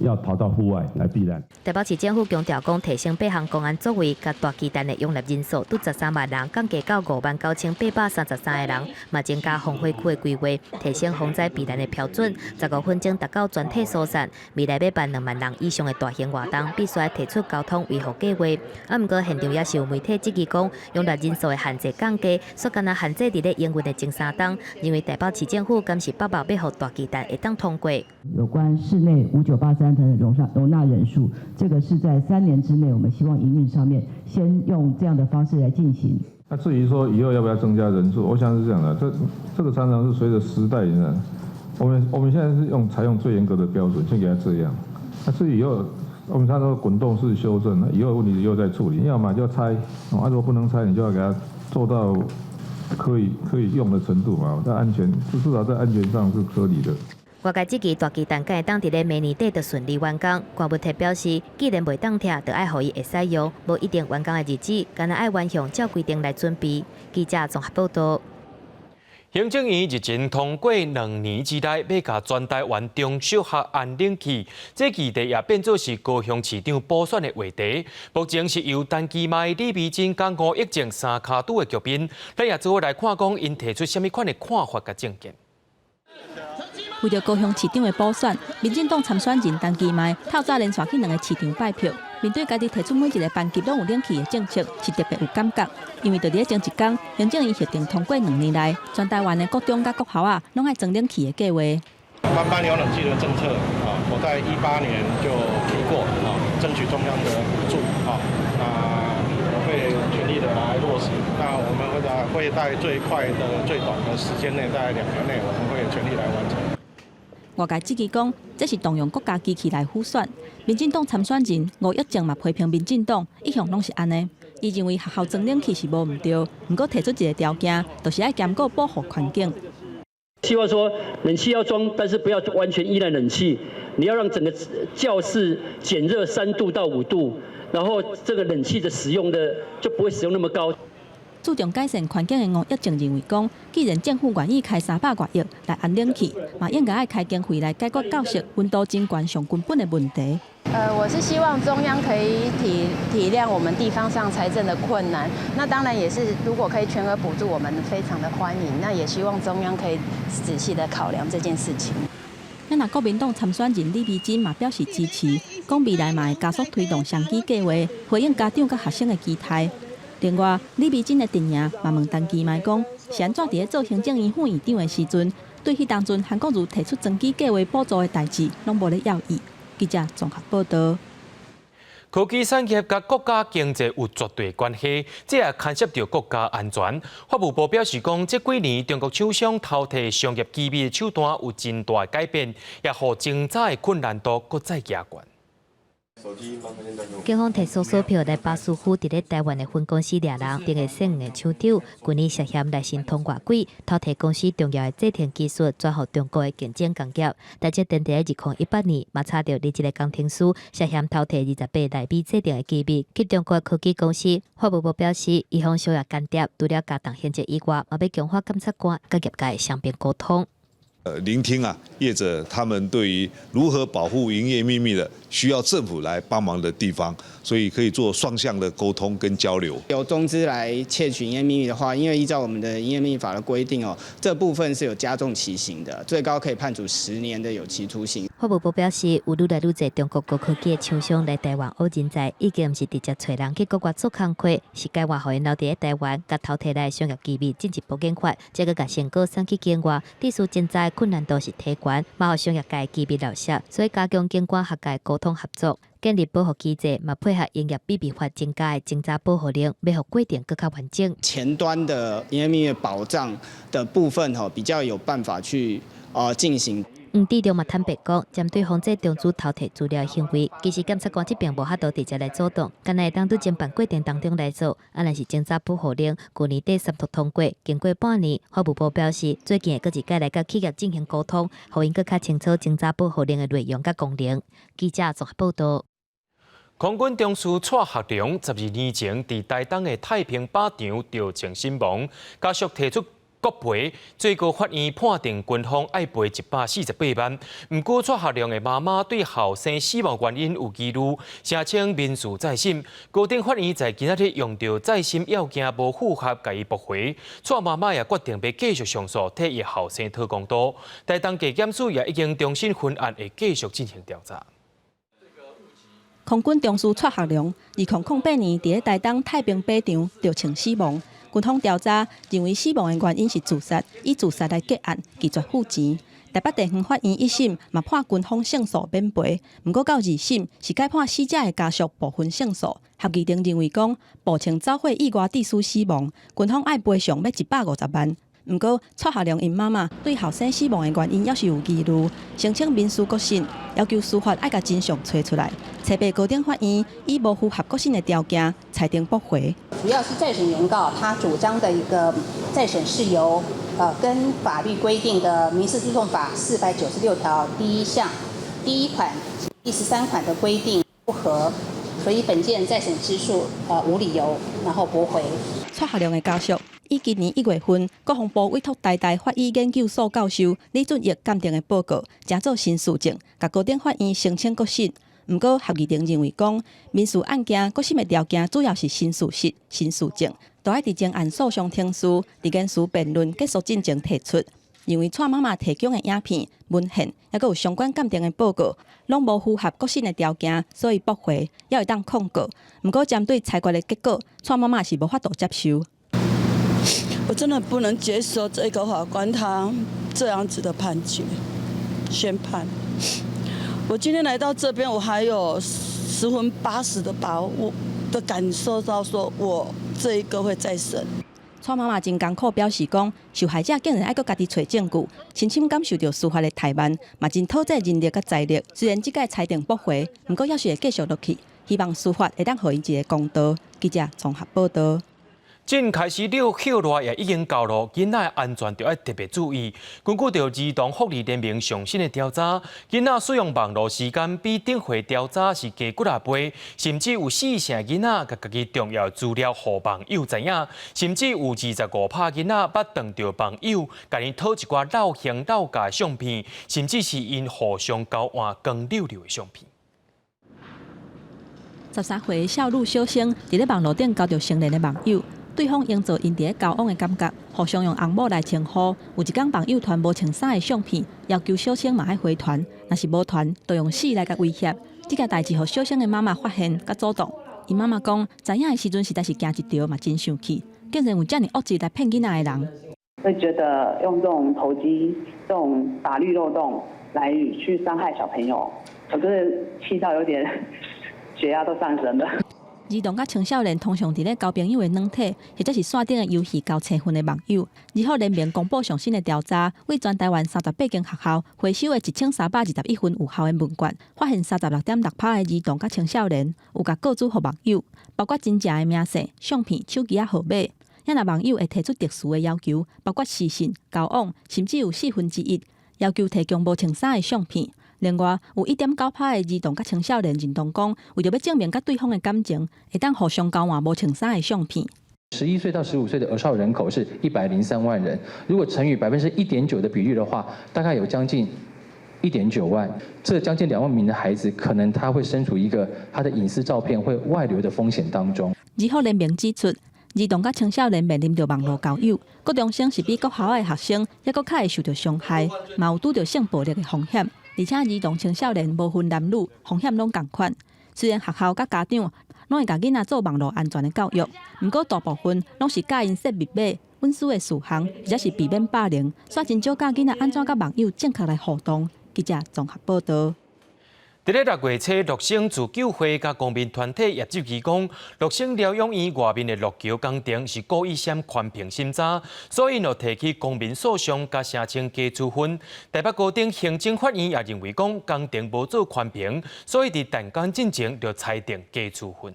要逃到戶外來避難。台北市政府強調講，提升八項公安作為，共大巨蛋的容納人數，對13萬人降低到59,833個人，嘛增加防火區的規劃，提升防災避難的標準。15分鐘達到全體疏散。未來欲辦2萬人以上的大型活動，必須愛提出交通維護計劃。啊，毋過現場也是有媒體質疑講，容納人數的限制降低，煞干焦限制佇咧營運的前3冬，認為台北市政府敢是北目欲予大巨蛋會當通過。有關室內5983的容納人數，這個是在3年之內，我們希望營運上面先用這樣的方式來進行。那至於說以後要不要增加人數，我想是這樣的，這個常常是隨着時代的。我們現在是用採用最嚴格的標準，先給他這樣。那至於以後，我們常說滾動式修正，以後問題又再處理，要麼就拆，啊如果不能拆，你就要給他做到可以用的程度嘛，在安全，至少在安全上是合理的。外界質疑大巨蛋敢會當佇咧明年底就順利完工，郭文鐵表示，既然袂當拆，就愛予伊會使用，無一定完工的日子，干焦愛原樣照規定來準備。記者綜合報道。行政院日前通過2年之內，欲共全台灣中小學安冷氣，這議題也變做是高雄市長補選的話題。目前是由陳其邁、李眉蓁佮吳益政三跤拄的局面，咱也做伙來看講，𪜶提出啥物款的看法佮政見。為著高雄市長的補選，民進黨參選人陳其邁透早連續去兩个市場拜票，面對家己提出每一个班級攏有冷氣的政策，是特別有感覺。因為佇咧前一工，行政院核定通過2年內，全台灣的國中佮國校仔攏愛裝冷氣的計劃。班班有冷氣的政策啊，我在18年就提過啊，爭取中央的補助啊，那我會全力的來落實。那我們會在最快的、最短的時間內，在2年內，我們會全力來完成。外界質疑講，這是動用國家機器來輔選。民進黨參選人吳益政嘛批評民進黨一向攏是按呢。伊認為學校裝冷氣是無毋對，毋過提出一个條件，就是愛兼顧保護環境。希望說冷氣要裝，但是不要完全依賴冷氣，你要讓整個教室減熱3度到5度，然後這個冷氣的使用的就不會使用那麼高。注重改善環境的吳益政認為講，既然政府願意開300外億來安冷氣，嘛應該愛開經費來解決教室溫度真懸上根本的問題。我是希望中央可以體諒我們地方上財政的困難，那當然也是如果可以全額補助，我們非常的歡迎。那也希望中央可以仔細的考量這件事情。那國民黨參選人李眉蓁嘛表示支持，講未來嘛會加速推動雙語計劃，回應家長佮學生的期待。另外，李眉蓁的陣營嘛問陳其邁講，是按怎佇咧做行政院副院長的時陣，對彼當陣韓國瑜提出雙語計劃補助的代誌，攏無咧要伊。記者綜合報道。科技產業佮國家經濟有絕對關係，這也牽涉著國家安全。法務部表示講，這幾年中國廠商偷提商業機密的手段有真大的改變，也予偵查的困難度閣再加懸。警方提搜索票來巴斯夫佇咧台灣的分公司掠人，定個姓吳的廠長，舊年涉嫌來神通外鬼，偷提公司重要的製程技術，轉予中國的競爭工業。台積電佇咧2018年嘛查著21個工程師涉嫌偷提28納米製程的機密，去中國的科技公司。法務部表示，預防商業間諜，除了加重刑責以外，嘛欲強化檢察官佮業界雙邊溝通。聆聽啊，業者他們對於如何保護營業秘密的，需要政府來幫忙的地方，所以可以做雙向的溝通跟交流。由中資來竊取營業秘密的話，因為依照我們的營業秘密法的規定哦，這部分是有加重其刑的，最高可以判處10年的有期徒刑。法務部表示，有愈來愈濟中國高科技的廠商來台灣挖人才，已經毋是直接揣人去國外做工課，是改換予𪜶留佇咧台灣，共偷提來商業機密進一步研發，這閣共成果送去境外，致使偵查困難度是提懸，嘛予商業界機密流失，所以加強警官學界溝通合作，建立保護機制，嘛配合營業秘密法增加的偵查保護令，欲予過程閣較完整。前端的營業秘密保障的部分，吼，比較有辦法去進行。黃志忠嘛坦白講，針對防制中資偷提資料行為，其實檢察官這邊無法度直接來阻擋，干焦會當佇偵辦過程當中來做。啊，若是偵查保護令，舊年底三讀通過，經過半年，法務部表示，最近會閣一擺來佮企業進行溝通，予𪜶閣較清楚偵查保護令的內容佮功能。記者綜合報道。空軍中士蔡學良12年前佇台東的太平靶場著槍身亡，家屬提出國賠，最高法院判定軍方愛賠148萬。毋過蔡學良的媽媽對後生死亡原因有疑慮，聲稱民事再審。高等法院在今仔日用著再審要件無符合，共伊駁回。蔡媽媽也決定欲繼續上訴，替伊後生討公道。台東地檢署也已經重新分案，會繼續進行調查。空軍中士蔡學良，2008年佇咧台東太平馬場著槍死亡。軍方調查認為死亡的原因是自殺，以自殺來結案，拒絕付錢。台北地方法院一審嘛判軍方勝訴免賠，毋過到二審是改判死者的家屬部分勝訴。合議庭認為講，步槍走火意外致死死亡，軍方愛賠償欲150萬。毋過蔡學良𪜶媽媽對後生死亡的原因猶是有疑慮，申請民事國審，要求司法愛共真相揣出來。初八高等法院以無符合國審的條件，裁定駁回。主要是再審原告他主張的一個再審事由，跟法律規定的民事訴訟法496條第一項第一款第13款的規定不合，所以本件再審之訴無理由，然後駁回。蔡學良的家屬以今年1月份，國防部委託台大法醫研究所教授李俊毅鑑定的報告，成做新事證，共高等法院申請國審。毋過合議庭認為講，民事案件國審的條件主要是新事實、新事證，都愛佇前案訴訟程序、佇言詞辯論結束進前提出。認為蔡媽媽提供的影片、文獻，猶閣有相關鑑定的報告，攏無符合國審的條件，所以駁回，猶會當抗告。毋過針對裁決的結果，蔡媽媽是無法度接受。我真的不能接受這個法官他這樣子的判決宣判。我今天來到這邊，我還有80%的把握的感受到，說我這一個會再審。蔡媽媽真艱苦，表示講，受害者竟然愛閣家己揣證據，深深感受著司法的怠慢，嘛真討債人力佮財力。雖然這擺裁定駁回，毋過猶是會繼續落去，希望司法會當予𪜶一個公道。記者綜合報道。正開始了歇熱也已經到咯，囡仔的安全著愛特別注意。根據著兒童福利聯盟上新的調查，囡仔使用網路時間比頂回調查是加幾若倍，甚至有四成囡仔共家己重要資料予網友知影，甚至有25%囡仔捌當著網友共𪜶討一寡漏形漏價相片，甚至是𪜶互相交換光溜溜的相片。13歲少女小生佇咧網路頂交著成年的網友。對方營造𪜶佇咧交往的感覺，互相用翁某來稱呼。有一工網友傳無穿衫的相片，要求小生嘛愛回傳，若是無傳，就用死來共威脅。這件代誌予小生的媽媽發現，佮阻擋。𪜶媽媽講，知影的時陣實在是驚一趒，嘛真生氣，竟然有遮爾惡質來騙囡仔的人。會覺得用這種投機、這種法律漏洞來去傷害小朋友，我真的氣到有點血壓都上升了。兒童佮青少年通常佇咧交朋友的軟體，或者是線頂的遊戲交青分的網友。兒福聯盟公布上新的調查，對全台灣38間學校回收的1321份有效的問卷，發現36.6%的兒童佮青少年有共個資予網友，包括真正的名姓、相片、手機仔號碼。也若網友會提出特殊的要求，包括私訊、交往，甚至有1/4要求提供無穿衫的相片。另外，有1.9%的兒童佮青少年認同講，為著欲證明佮對方的感情，會當互相交換無穿衫的相片。 11歲到15歲的兒少人口是103萬人，如果乘以1.9%的比率的話，大概有將近1.9萬。這將近2萬名的孩子，可能他會身處一個他的隱私照片會外流的風險當中。兒福聯盟指出，兒童佮青少年面臨著網路交友，國中生是比國校的學生猶閣較會受著傷害，嘛有拄著性暴力的風險。而且兒童青少年無分男女，風險攏仝款。雖然學校佮家長攏會共囡仔做網路安全的教育，毋過大部分攏是教𪜶設密碼、隱私的事項，或者是避免霸凌，煞真少教囡仔按怎佮網友正確來互動。記者綜合報導。佇咧6月初，鹿生自救會佮公民團體也質疑講，鹿生療養院外面的陸橋工程是故意閃環評審查，所以就提起公民訴訟，佮聲稱加處分。台北高等行政法院也認為講工程無做環評，所以佇斷工進前就裁定加處分。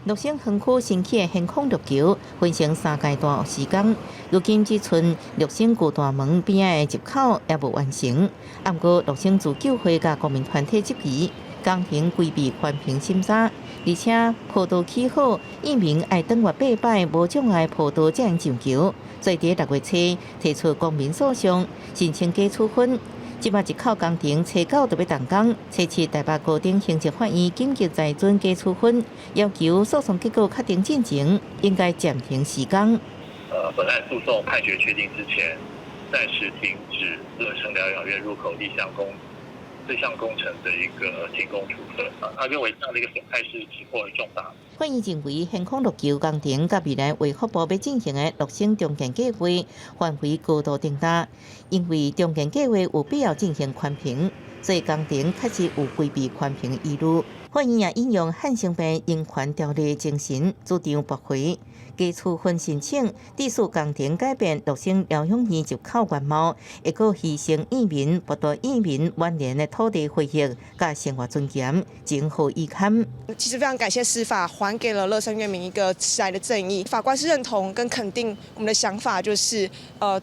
鹿生園區新起的懸空陸橋分成三階段施工，如今只賰鹿生舊大門邊仔的入口猶無完成。毋過鹿生自救會佮公民團體質疑，工程規避環評審查，而且坡道起好，院民愛轉彎八擺無障礙坡道才能上橋。所以佇6月初提出公民訴訟，申請解處分。這擺一口工程初九就欲動工，初七台北高等行政法院緊急裁准解處分，要求訴訟結果確定進前，應該暫停施工。本案訴訟判決確定之前，暫時停止樂生療養院入口立項工這項工程的一個停工處分啊，他認為這樣的一個損害是急迫而重大。法院認為，懸空陸橋工程佮未來衛福部欲進行的樂生重建計畫範圍高度重疊，因為重建計畫有必要進行環評，所以工程確實有規避環評疑慮。法院也引用漢生病人權條例精神，主張駁回解處分申請，致使工程改變樂生療養院入口原貌，會閣犧牲院民、剝奪院民晚年的土地回憶佮生活尊嚴，情何以堪？其實非常感謝司法還給了樂生院民一個遲來的正義。法官是認同跟肯定我們的想法，就是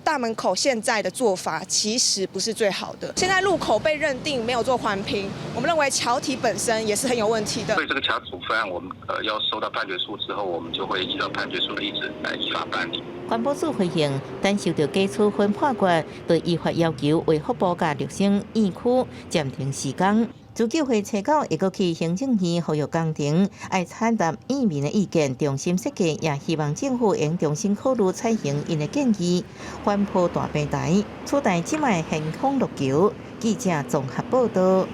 大門口現在的做法其實不是最好的。現在入口被認定沒有做環評，我們認為橋體本身也是很有問題的。對這個橋處分案，我們要收到判決書之後，我們就會依照判決書的意旨來依法辦理。環保署回應，等收到解處分判決，就依法要求衛福部佮樂生院區暫停施工。自救會初九會閣去行政院呼籲工程愛採納院民的意見，重新設計，也希望政府應重新考慮採行𪜶的建議，環保大平台取代這擺懸空陸橋。記者綜合報導。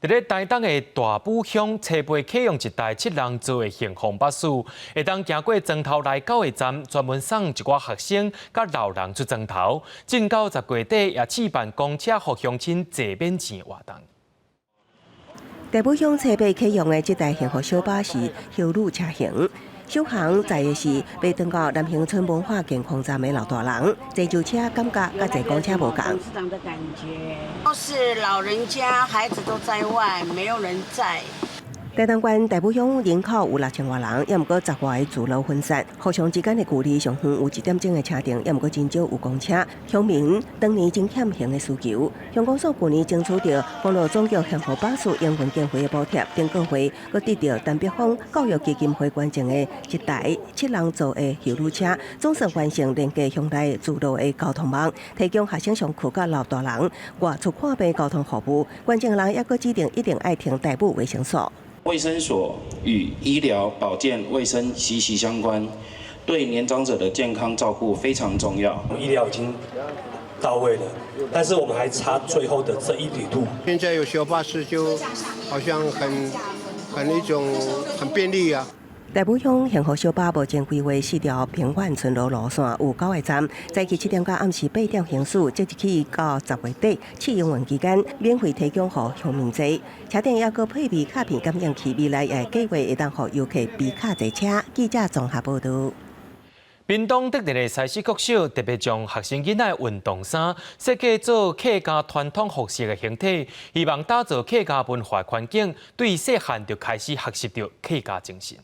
佇咧台東的大武鄉，初八啟用一台七人座的幸福巴士，會當行過庄頭來九个站，專門送一寡學生佮老人出庄頭。進到10月底，也試辦公車予鄉親坐免錢活動。大武鄉初八啟用的這台幸福小巴是休旅車型，首航載的是欲轉到南興村文化健康站的老大人，坐舊車感覺佮坐公車無仝。董事長的感覺，都是老人家，孩子都在外，沒有人載。台東縣大武鄉人口有6000外人，猶毋過10外个聚落分散，互相之間的距離上遠有一點鐘的車程，猶毋過真少有公車。鄉民當年真欠行的需求，鄉公所舊年爭取著公路總局幸福巴士營運經費的補貼，頂個月閣得著陳北風教育基金會捐贈的一台七人座的休旅車，總算完成連結鄉內聚落的交通網，提供學生上課佮老大人外出看病交通服務。捐贈人猶閣指定一定愛停大武衛生所。衛生所與醫療保健衛生息息相關，對年長者的健康照顧非常重要。醫療已經到位了，但是我們還差最後的這一里路。現在有小巴士，就好像很一種很便利啊。大武鄉幸福小巴目前規劃四條平緩村落路線有九個站，早起7點到暗時8點行駛，即日起到10月底試營運期間，免費提供予鄉民坐。車頂猶閣配備卡片感應器，未來也計劃會當予遊客嗶卡坐車。記者綜合報導。屏東德仁的西勢國小特別將學生囡仔的運動衫設計做客家傳統服飾的形體，希望打造客家文化環境，對細漢就開始學習著客家精神。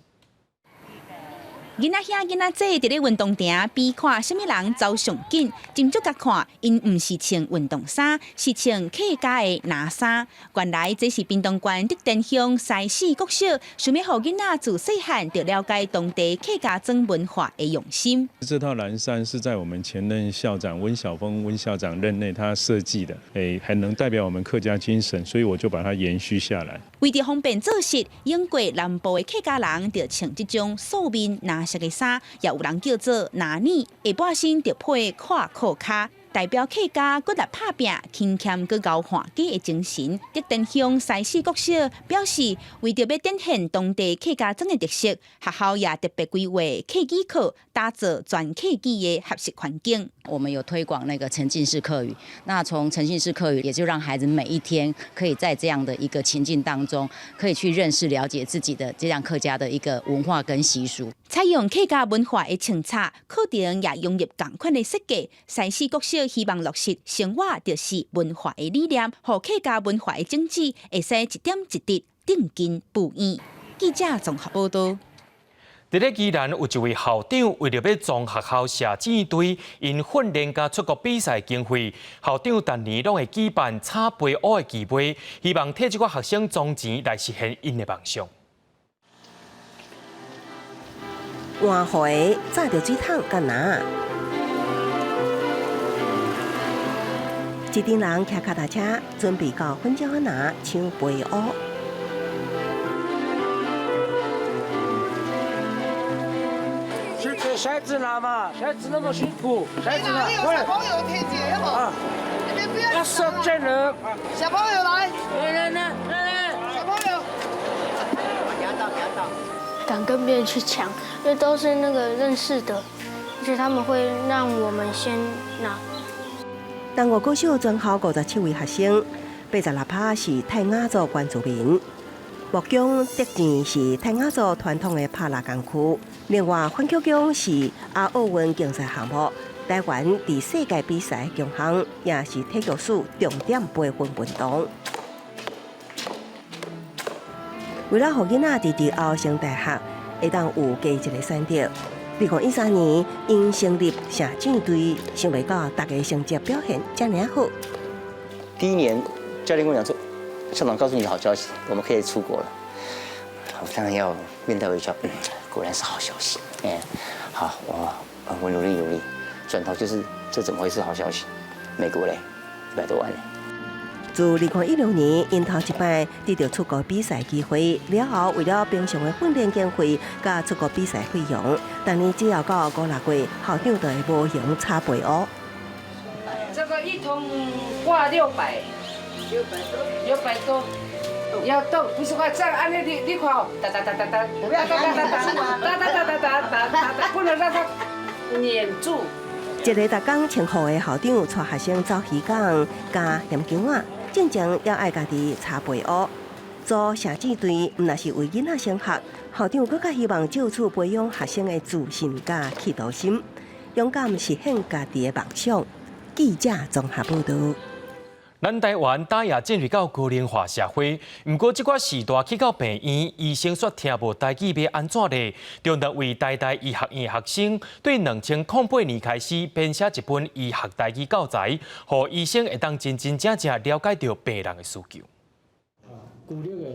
囡仔兄囡仔姊佇咧運動場比看啥物人走上緊，斟酌共看，𪜶毋是穿運動衫，是穿客家的藍衫。原來這是屏東縣竹田鄉西勢國小，想欲予囡仔自細漢就了解當地客家莊文化的用心。這套藍衫是在我們前任校長溫曉峰溫校長任內他設計的，還能代表我們客家精神，所以我就把它延續下來。為著方便做事，永過南部的客家人就穿這種素面藍色的衫，也有人叫做藍呢，下半身就配闊褲跤，代表客家骨力拍拚、勤儉閣𠢕旱家的精神。竹田鄉西勢國小表示，為著欲展現當地客家莊的特色，學校也特別規劃客語課，打造全客語的學習環境。我們有推廣那個沉浸式客語，那從沉浸式客語，也就讓孩子每一天可以在這樣的一個情境當中，可以去認識、了解自己的這樣客家的一個文化跟習俗。採用客家文化的穿插，課程也融入仝款的設計。西勢國小希望落實生活就是文化的理念，予客家文化的種子會使一點一滴扎根培養。記者綜合報導。佇咧宜蘭有一位校長，為著欲創學校射箭隊，𪜶訓練佮出國比賽經費，校長逐年攏會舉辦炒飛烏的棋杯，希望替這寡學生裝錢來實現𪜶的夢想。換回載著水桶佮籃，一陣人騎跤踏車，準備到粉鳥仔籃搶飛烏。給孩子拿嘛，孩子那麼辛苦，孩子拿。小朋友聽見好你們不要。要射箭了。小朋友來。來來來來，小朋友。敢跟別人去搶，因為都是那個認識的，而且他們會讓我們先拿。東吳國小全校57位學生，86%是泰雅族原住民。木工竹箭是泰雅族傳統的拍獵工具。另外，反曲弓是亞奧運競賽項目，台灣佇世界比賽強項，也是體育署重點培訓運動。為了予囡仔佇日後升大學會當有加一个選擇，2013年，𪜶成立射箭隊，想袂到逐个成績表現遮爾好。第一年，教練跟我講說：校長告訴你好消息，我們可以出國了。我當然要面帶微笑，果然是好消息。哎，好，我努力努力，轉頭就是這怎麼會是好消息？美國嘞，100多萬嘞。自2016年，𪜶頭一擺得著出國比賽機會，了後為了平常的訓練經費佮出國比賽費用，逐年只要到五六月，校長就會無閒炒飛烏。這個一桶掛六百，六百多，六百多，要動，不是話這樣，按呢你你看哦，噠噠噠噠噠，噠噠噠噠噠噠噠噠噠噠噠，不能讓它黏住。一个逐工穿雨的校長，帶學生走漁港，加鹹薑仔。進前也愛家己炒飛烏，組射箭隊，毋但是為囡仔升學，校長閣較希望藉此培養學生的自信佮企圖心，勇敢實現家己的夢想。記者綜合報導。咱台灣早也進入到高齡化社會，毋過這寡序大去到病院，醫生煞聽無台語欲按怎咧？中大為台大醫學院學生對2008年開始編寫一本醫學台語教材，予醫生會當真真正正了解著病人的需求。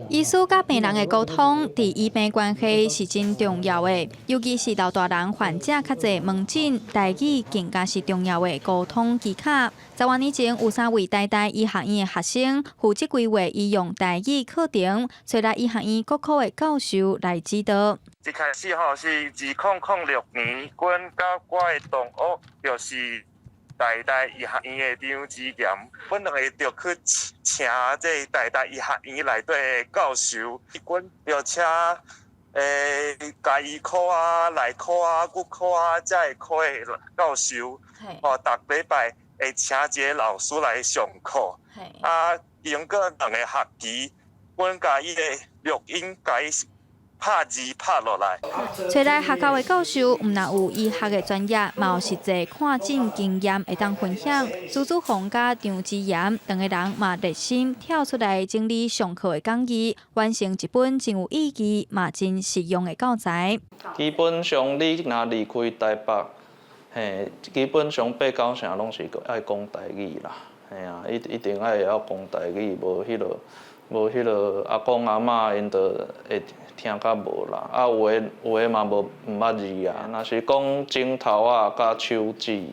醫師佮病人的溝通，佇醫病關係是真重要的，尤其是老大人患者較濟問診，台語更加是重要的溝通技巧。10外年前，有三位台大醫學院的學生負責規劃醫用台語課程，找來醫學院各科的教授來指導。一開始吼是2006年，阮佮我的同學就是台大醫學院的張子賢，阮兩个就去請這台大醫學院內底的教授，阮就請家醫科啊、內科啊、骨科啊這个科的教授，吼，逐禮拜會請一个老師來上課。啊，經過兩個學期，阮共伊的錄音共伊拍字拍落來。找來學校的教授，毋但有醫學的專業，嘛有實際看診經驗會當分享。朱祖宏佮張之嚴兩个人嘛熱心跳出來整理上課的講義，完成一本真有意義嘛真實用的教材。基本上，你若離開台北，嘿，基本上八九成攏是愛講台語啦，嘿啊，一定愛會曉講台語，無彼個阿公阿嬤𪜶就會聽較無啦，啊有的嘛無毋捌字啊，若是講指頭仔佮手指，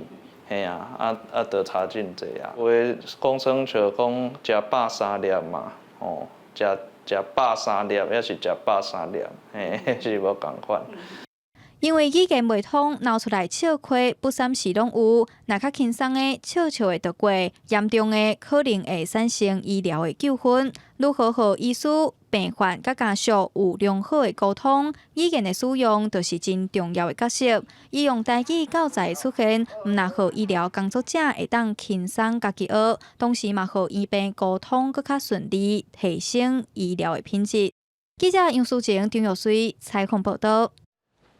嘿啊，就差真濟啊。有的講耍笑講食飽三粒嘛，吼，食飽三粒，抑是食飽三粒，嘿，是無仝款。因為語言袂通，鬧出來笑話不三時攏有。若較輕鬆的笑笑會就過，嚴重的可能會產生醫療的糾紛。如何予醫師、病患佮家屬有良好的溝通，語言的使用就是真重要的角色。醫用台語教材出現，毋但予醫療工作者會當輕鬆家己學，同時嘛予醫病溝通閣較順利，提升醫療的品質。記者楊淑靜、張玉水採訪報導。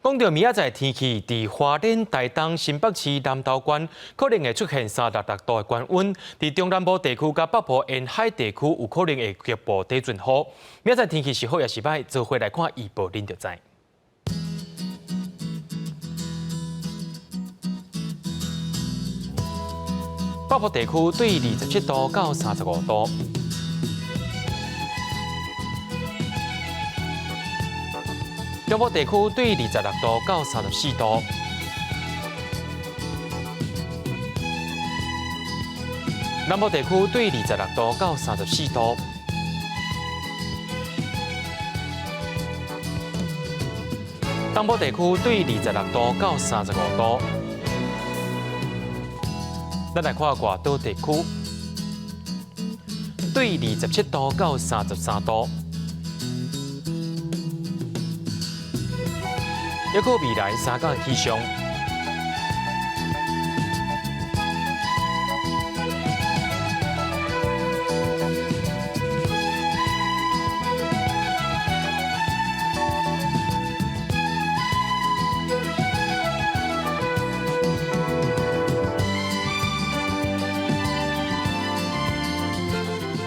講到明仔載天氣，佇花蓮、台東、新北市、南投縣可能會出現36度的高溫；佇中南部地區佮北部沿海地區有可能會局部短陣雨。明仔載天氣是好抑是䆀，做伙來看預報，恁就知。北部地區對27度到35度。中部地區對26度到34度。南部地區對26度到34度。東部地區對26度到35度。咱來看外島地區，對27度到33度。抑閣未來三天氣象。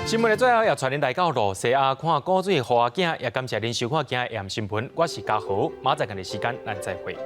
新聞的最後，也帶您來到露西亞看古水花景，也感謝您收看今日的新聞。我是嘉豪，明仔載仝時間，咱再會。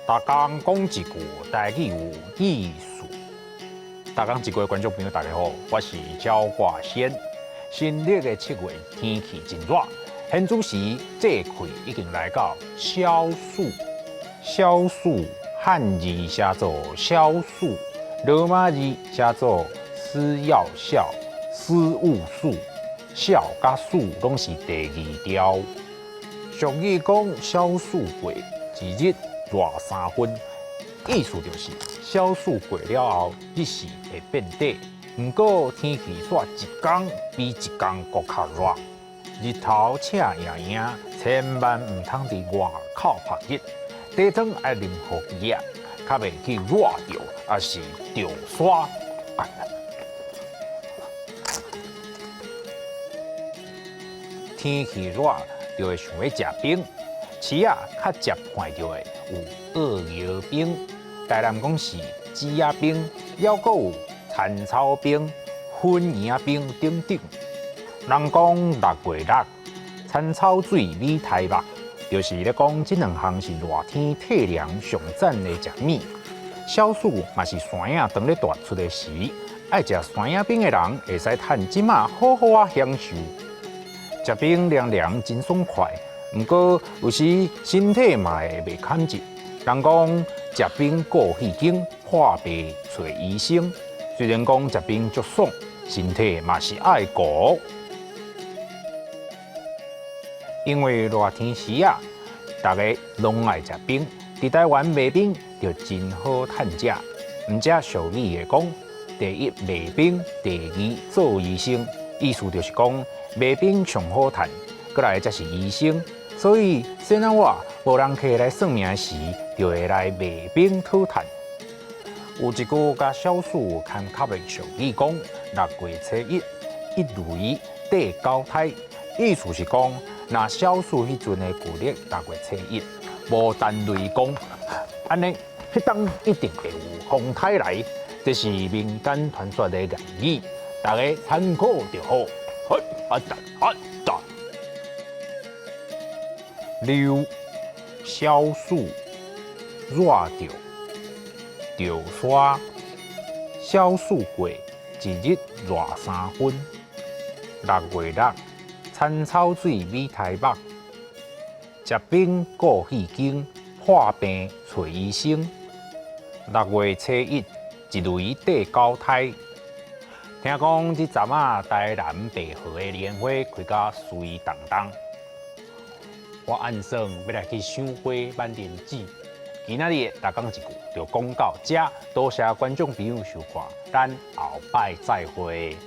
逐工講一句台語有意思。逐工一句觀眾朋友，大家好，我是焦掛先。新曆的七月天氣真熱，現此時節氣已經來到小暑。小暑漢字寫做小暑，羅馬字寫做施藥孝，施物數，孝佮暑攏是第二調。俗語講小暑過，一日熱三分，意思就是小暑過了後，日時會變短。毋過天氣煞一工比一工閣較熱，日頭赤炎炎，千萬毋通佇外口曝日。茶湯愛啉予熱，較袂去熱著，抑是著沙。天氣熱就會想欲食冰，市仔較捷看著的有澳搖冰，台南講是枝仔冰，抑閣有田草冰、粉圓仔冰等等。人講六月六，田草水米苔目，就是咧講這兩項是熱天退涼上讚的食物。小暑嘛是山仔當咧大出的時，愛食山仔冰的人會使趁這馬好好仔享受。食冰涼涼真爽快，毋過有時身體嘛會袂堪熱。人講食冰顧肺經，破病揣醫生。雖然講食冰足爽，身體嘛是愛顧。因為熱天時啊，大家攏愛食冰，佇台灣賣冰就真好趁食。毋只俗語會講，第一賣冰，第二做醫生，意思就是講賣冰上好趁，閣來才是醫生。所以，先仔我無人客來算命時，就會來賣冰討趁。有一句佮小暑有牽涉的俗語講：六月初一，一雷綴九胎，意思是講，若小暑彼陣的舊曆六月初一無彈雷公，按呢，彼當一定會有風颱來。這是民間傳說的諺語，大家參考就好。好，阿達阿達。溜小暑熱著著沙，小暑過，一日熱三分。六月六，田草水米苔目，食冰顧肺經，破看病揣醫生。六月初一，一雷綴九胎。聽講這陣仔台南白河的蓮花開甲媠當當。我按算欲來去賞花挽蓮子。今仔日的逐工一句就講到遮，多謝觀眾朋友收看，咱後擺再會。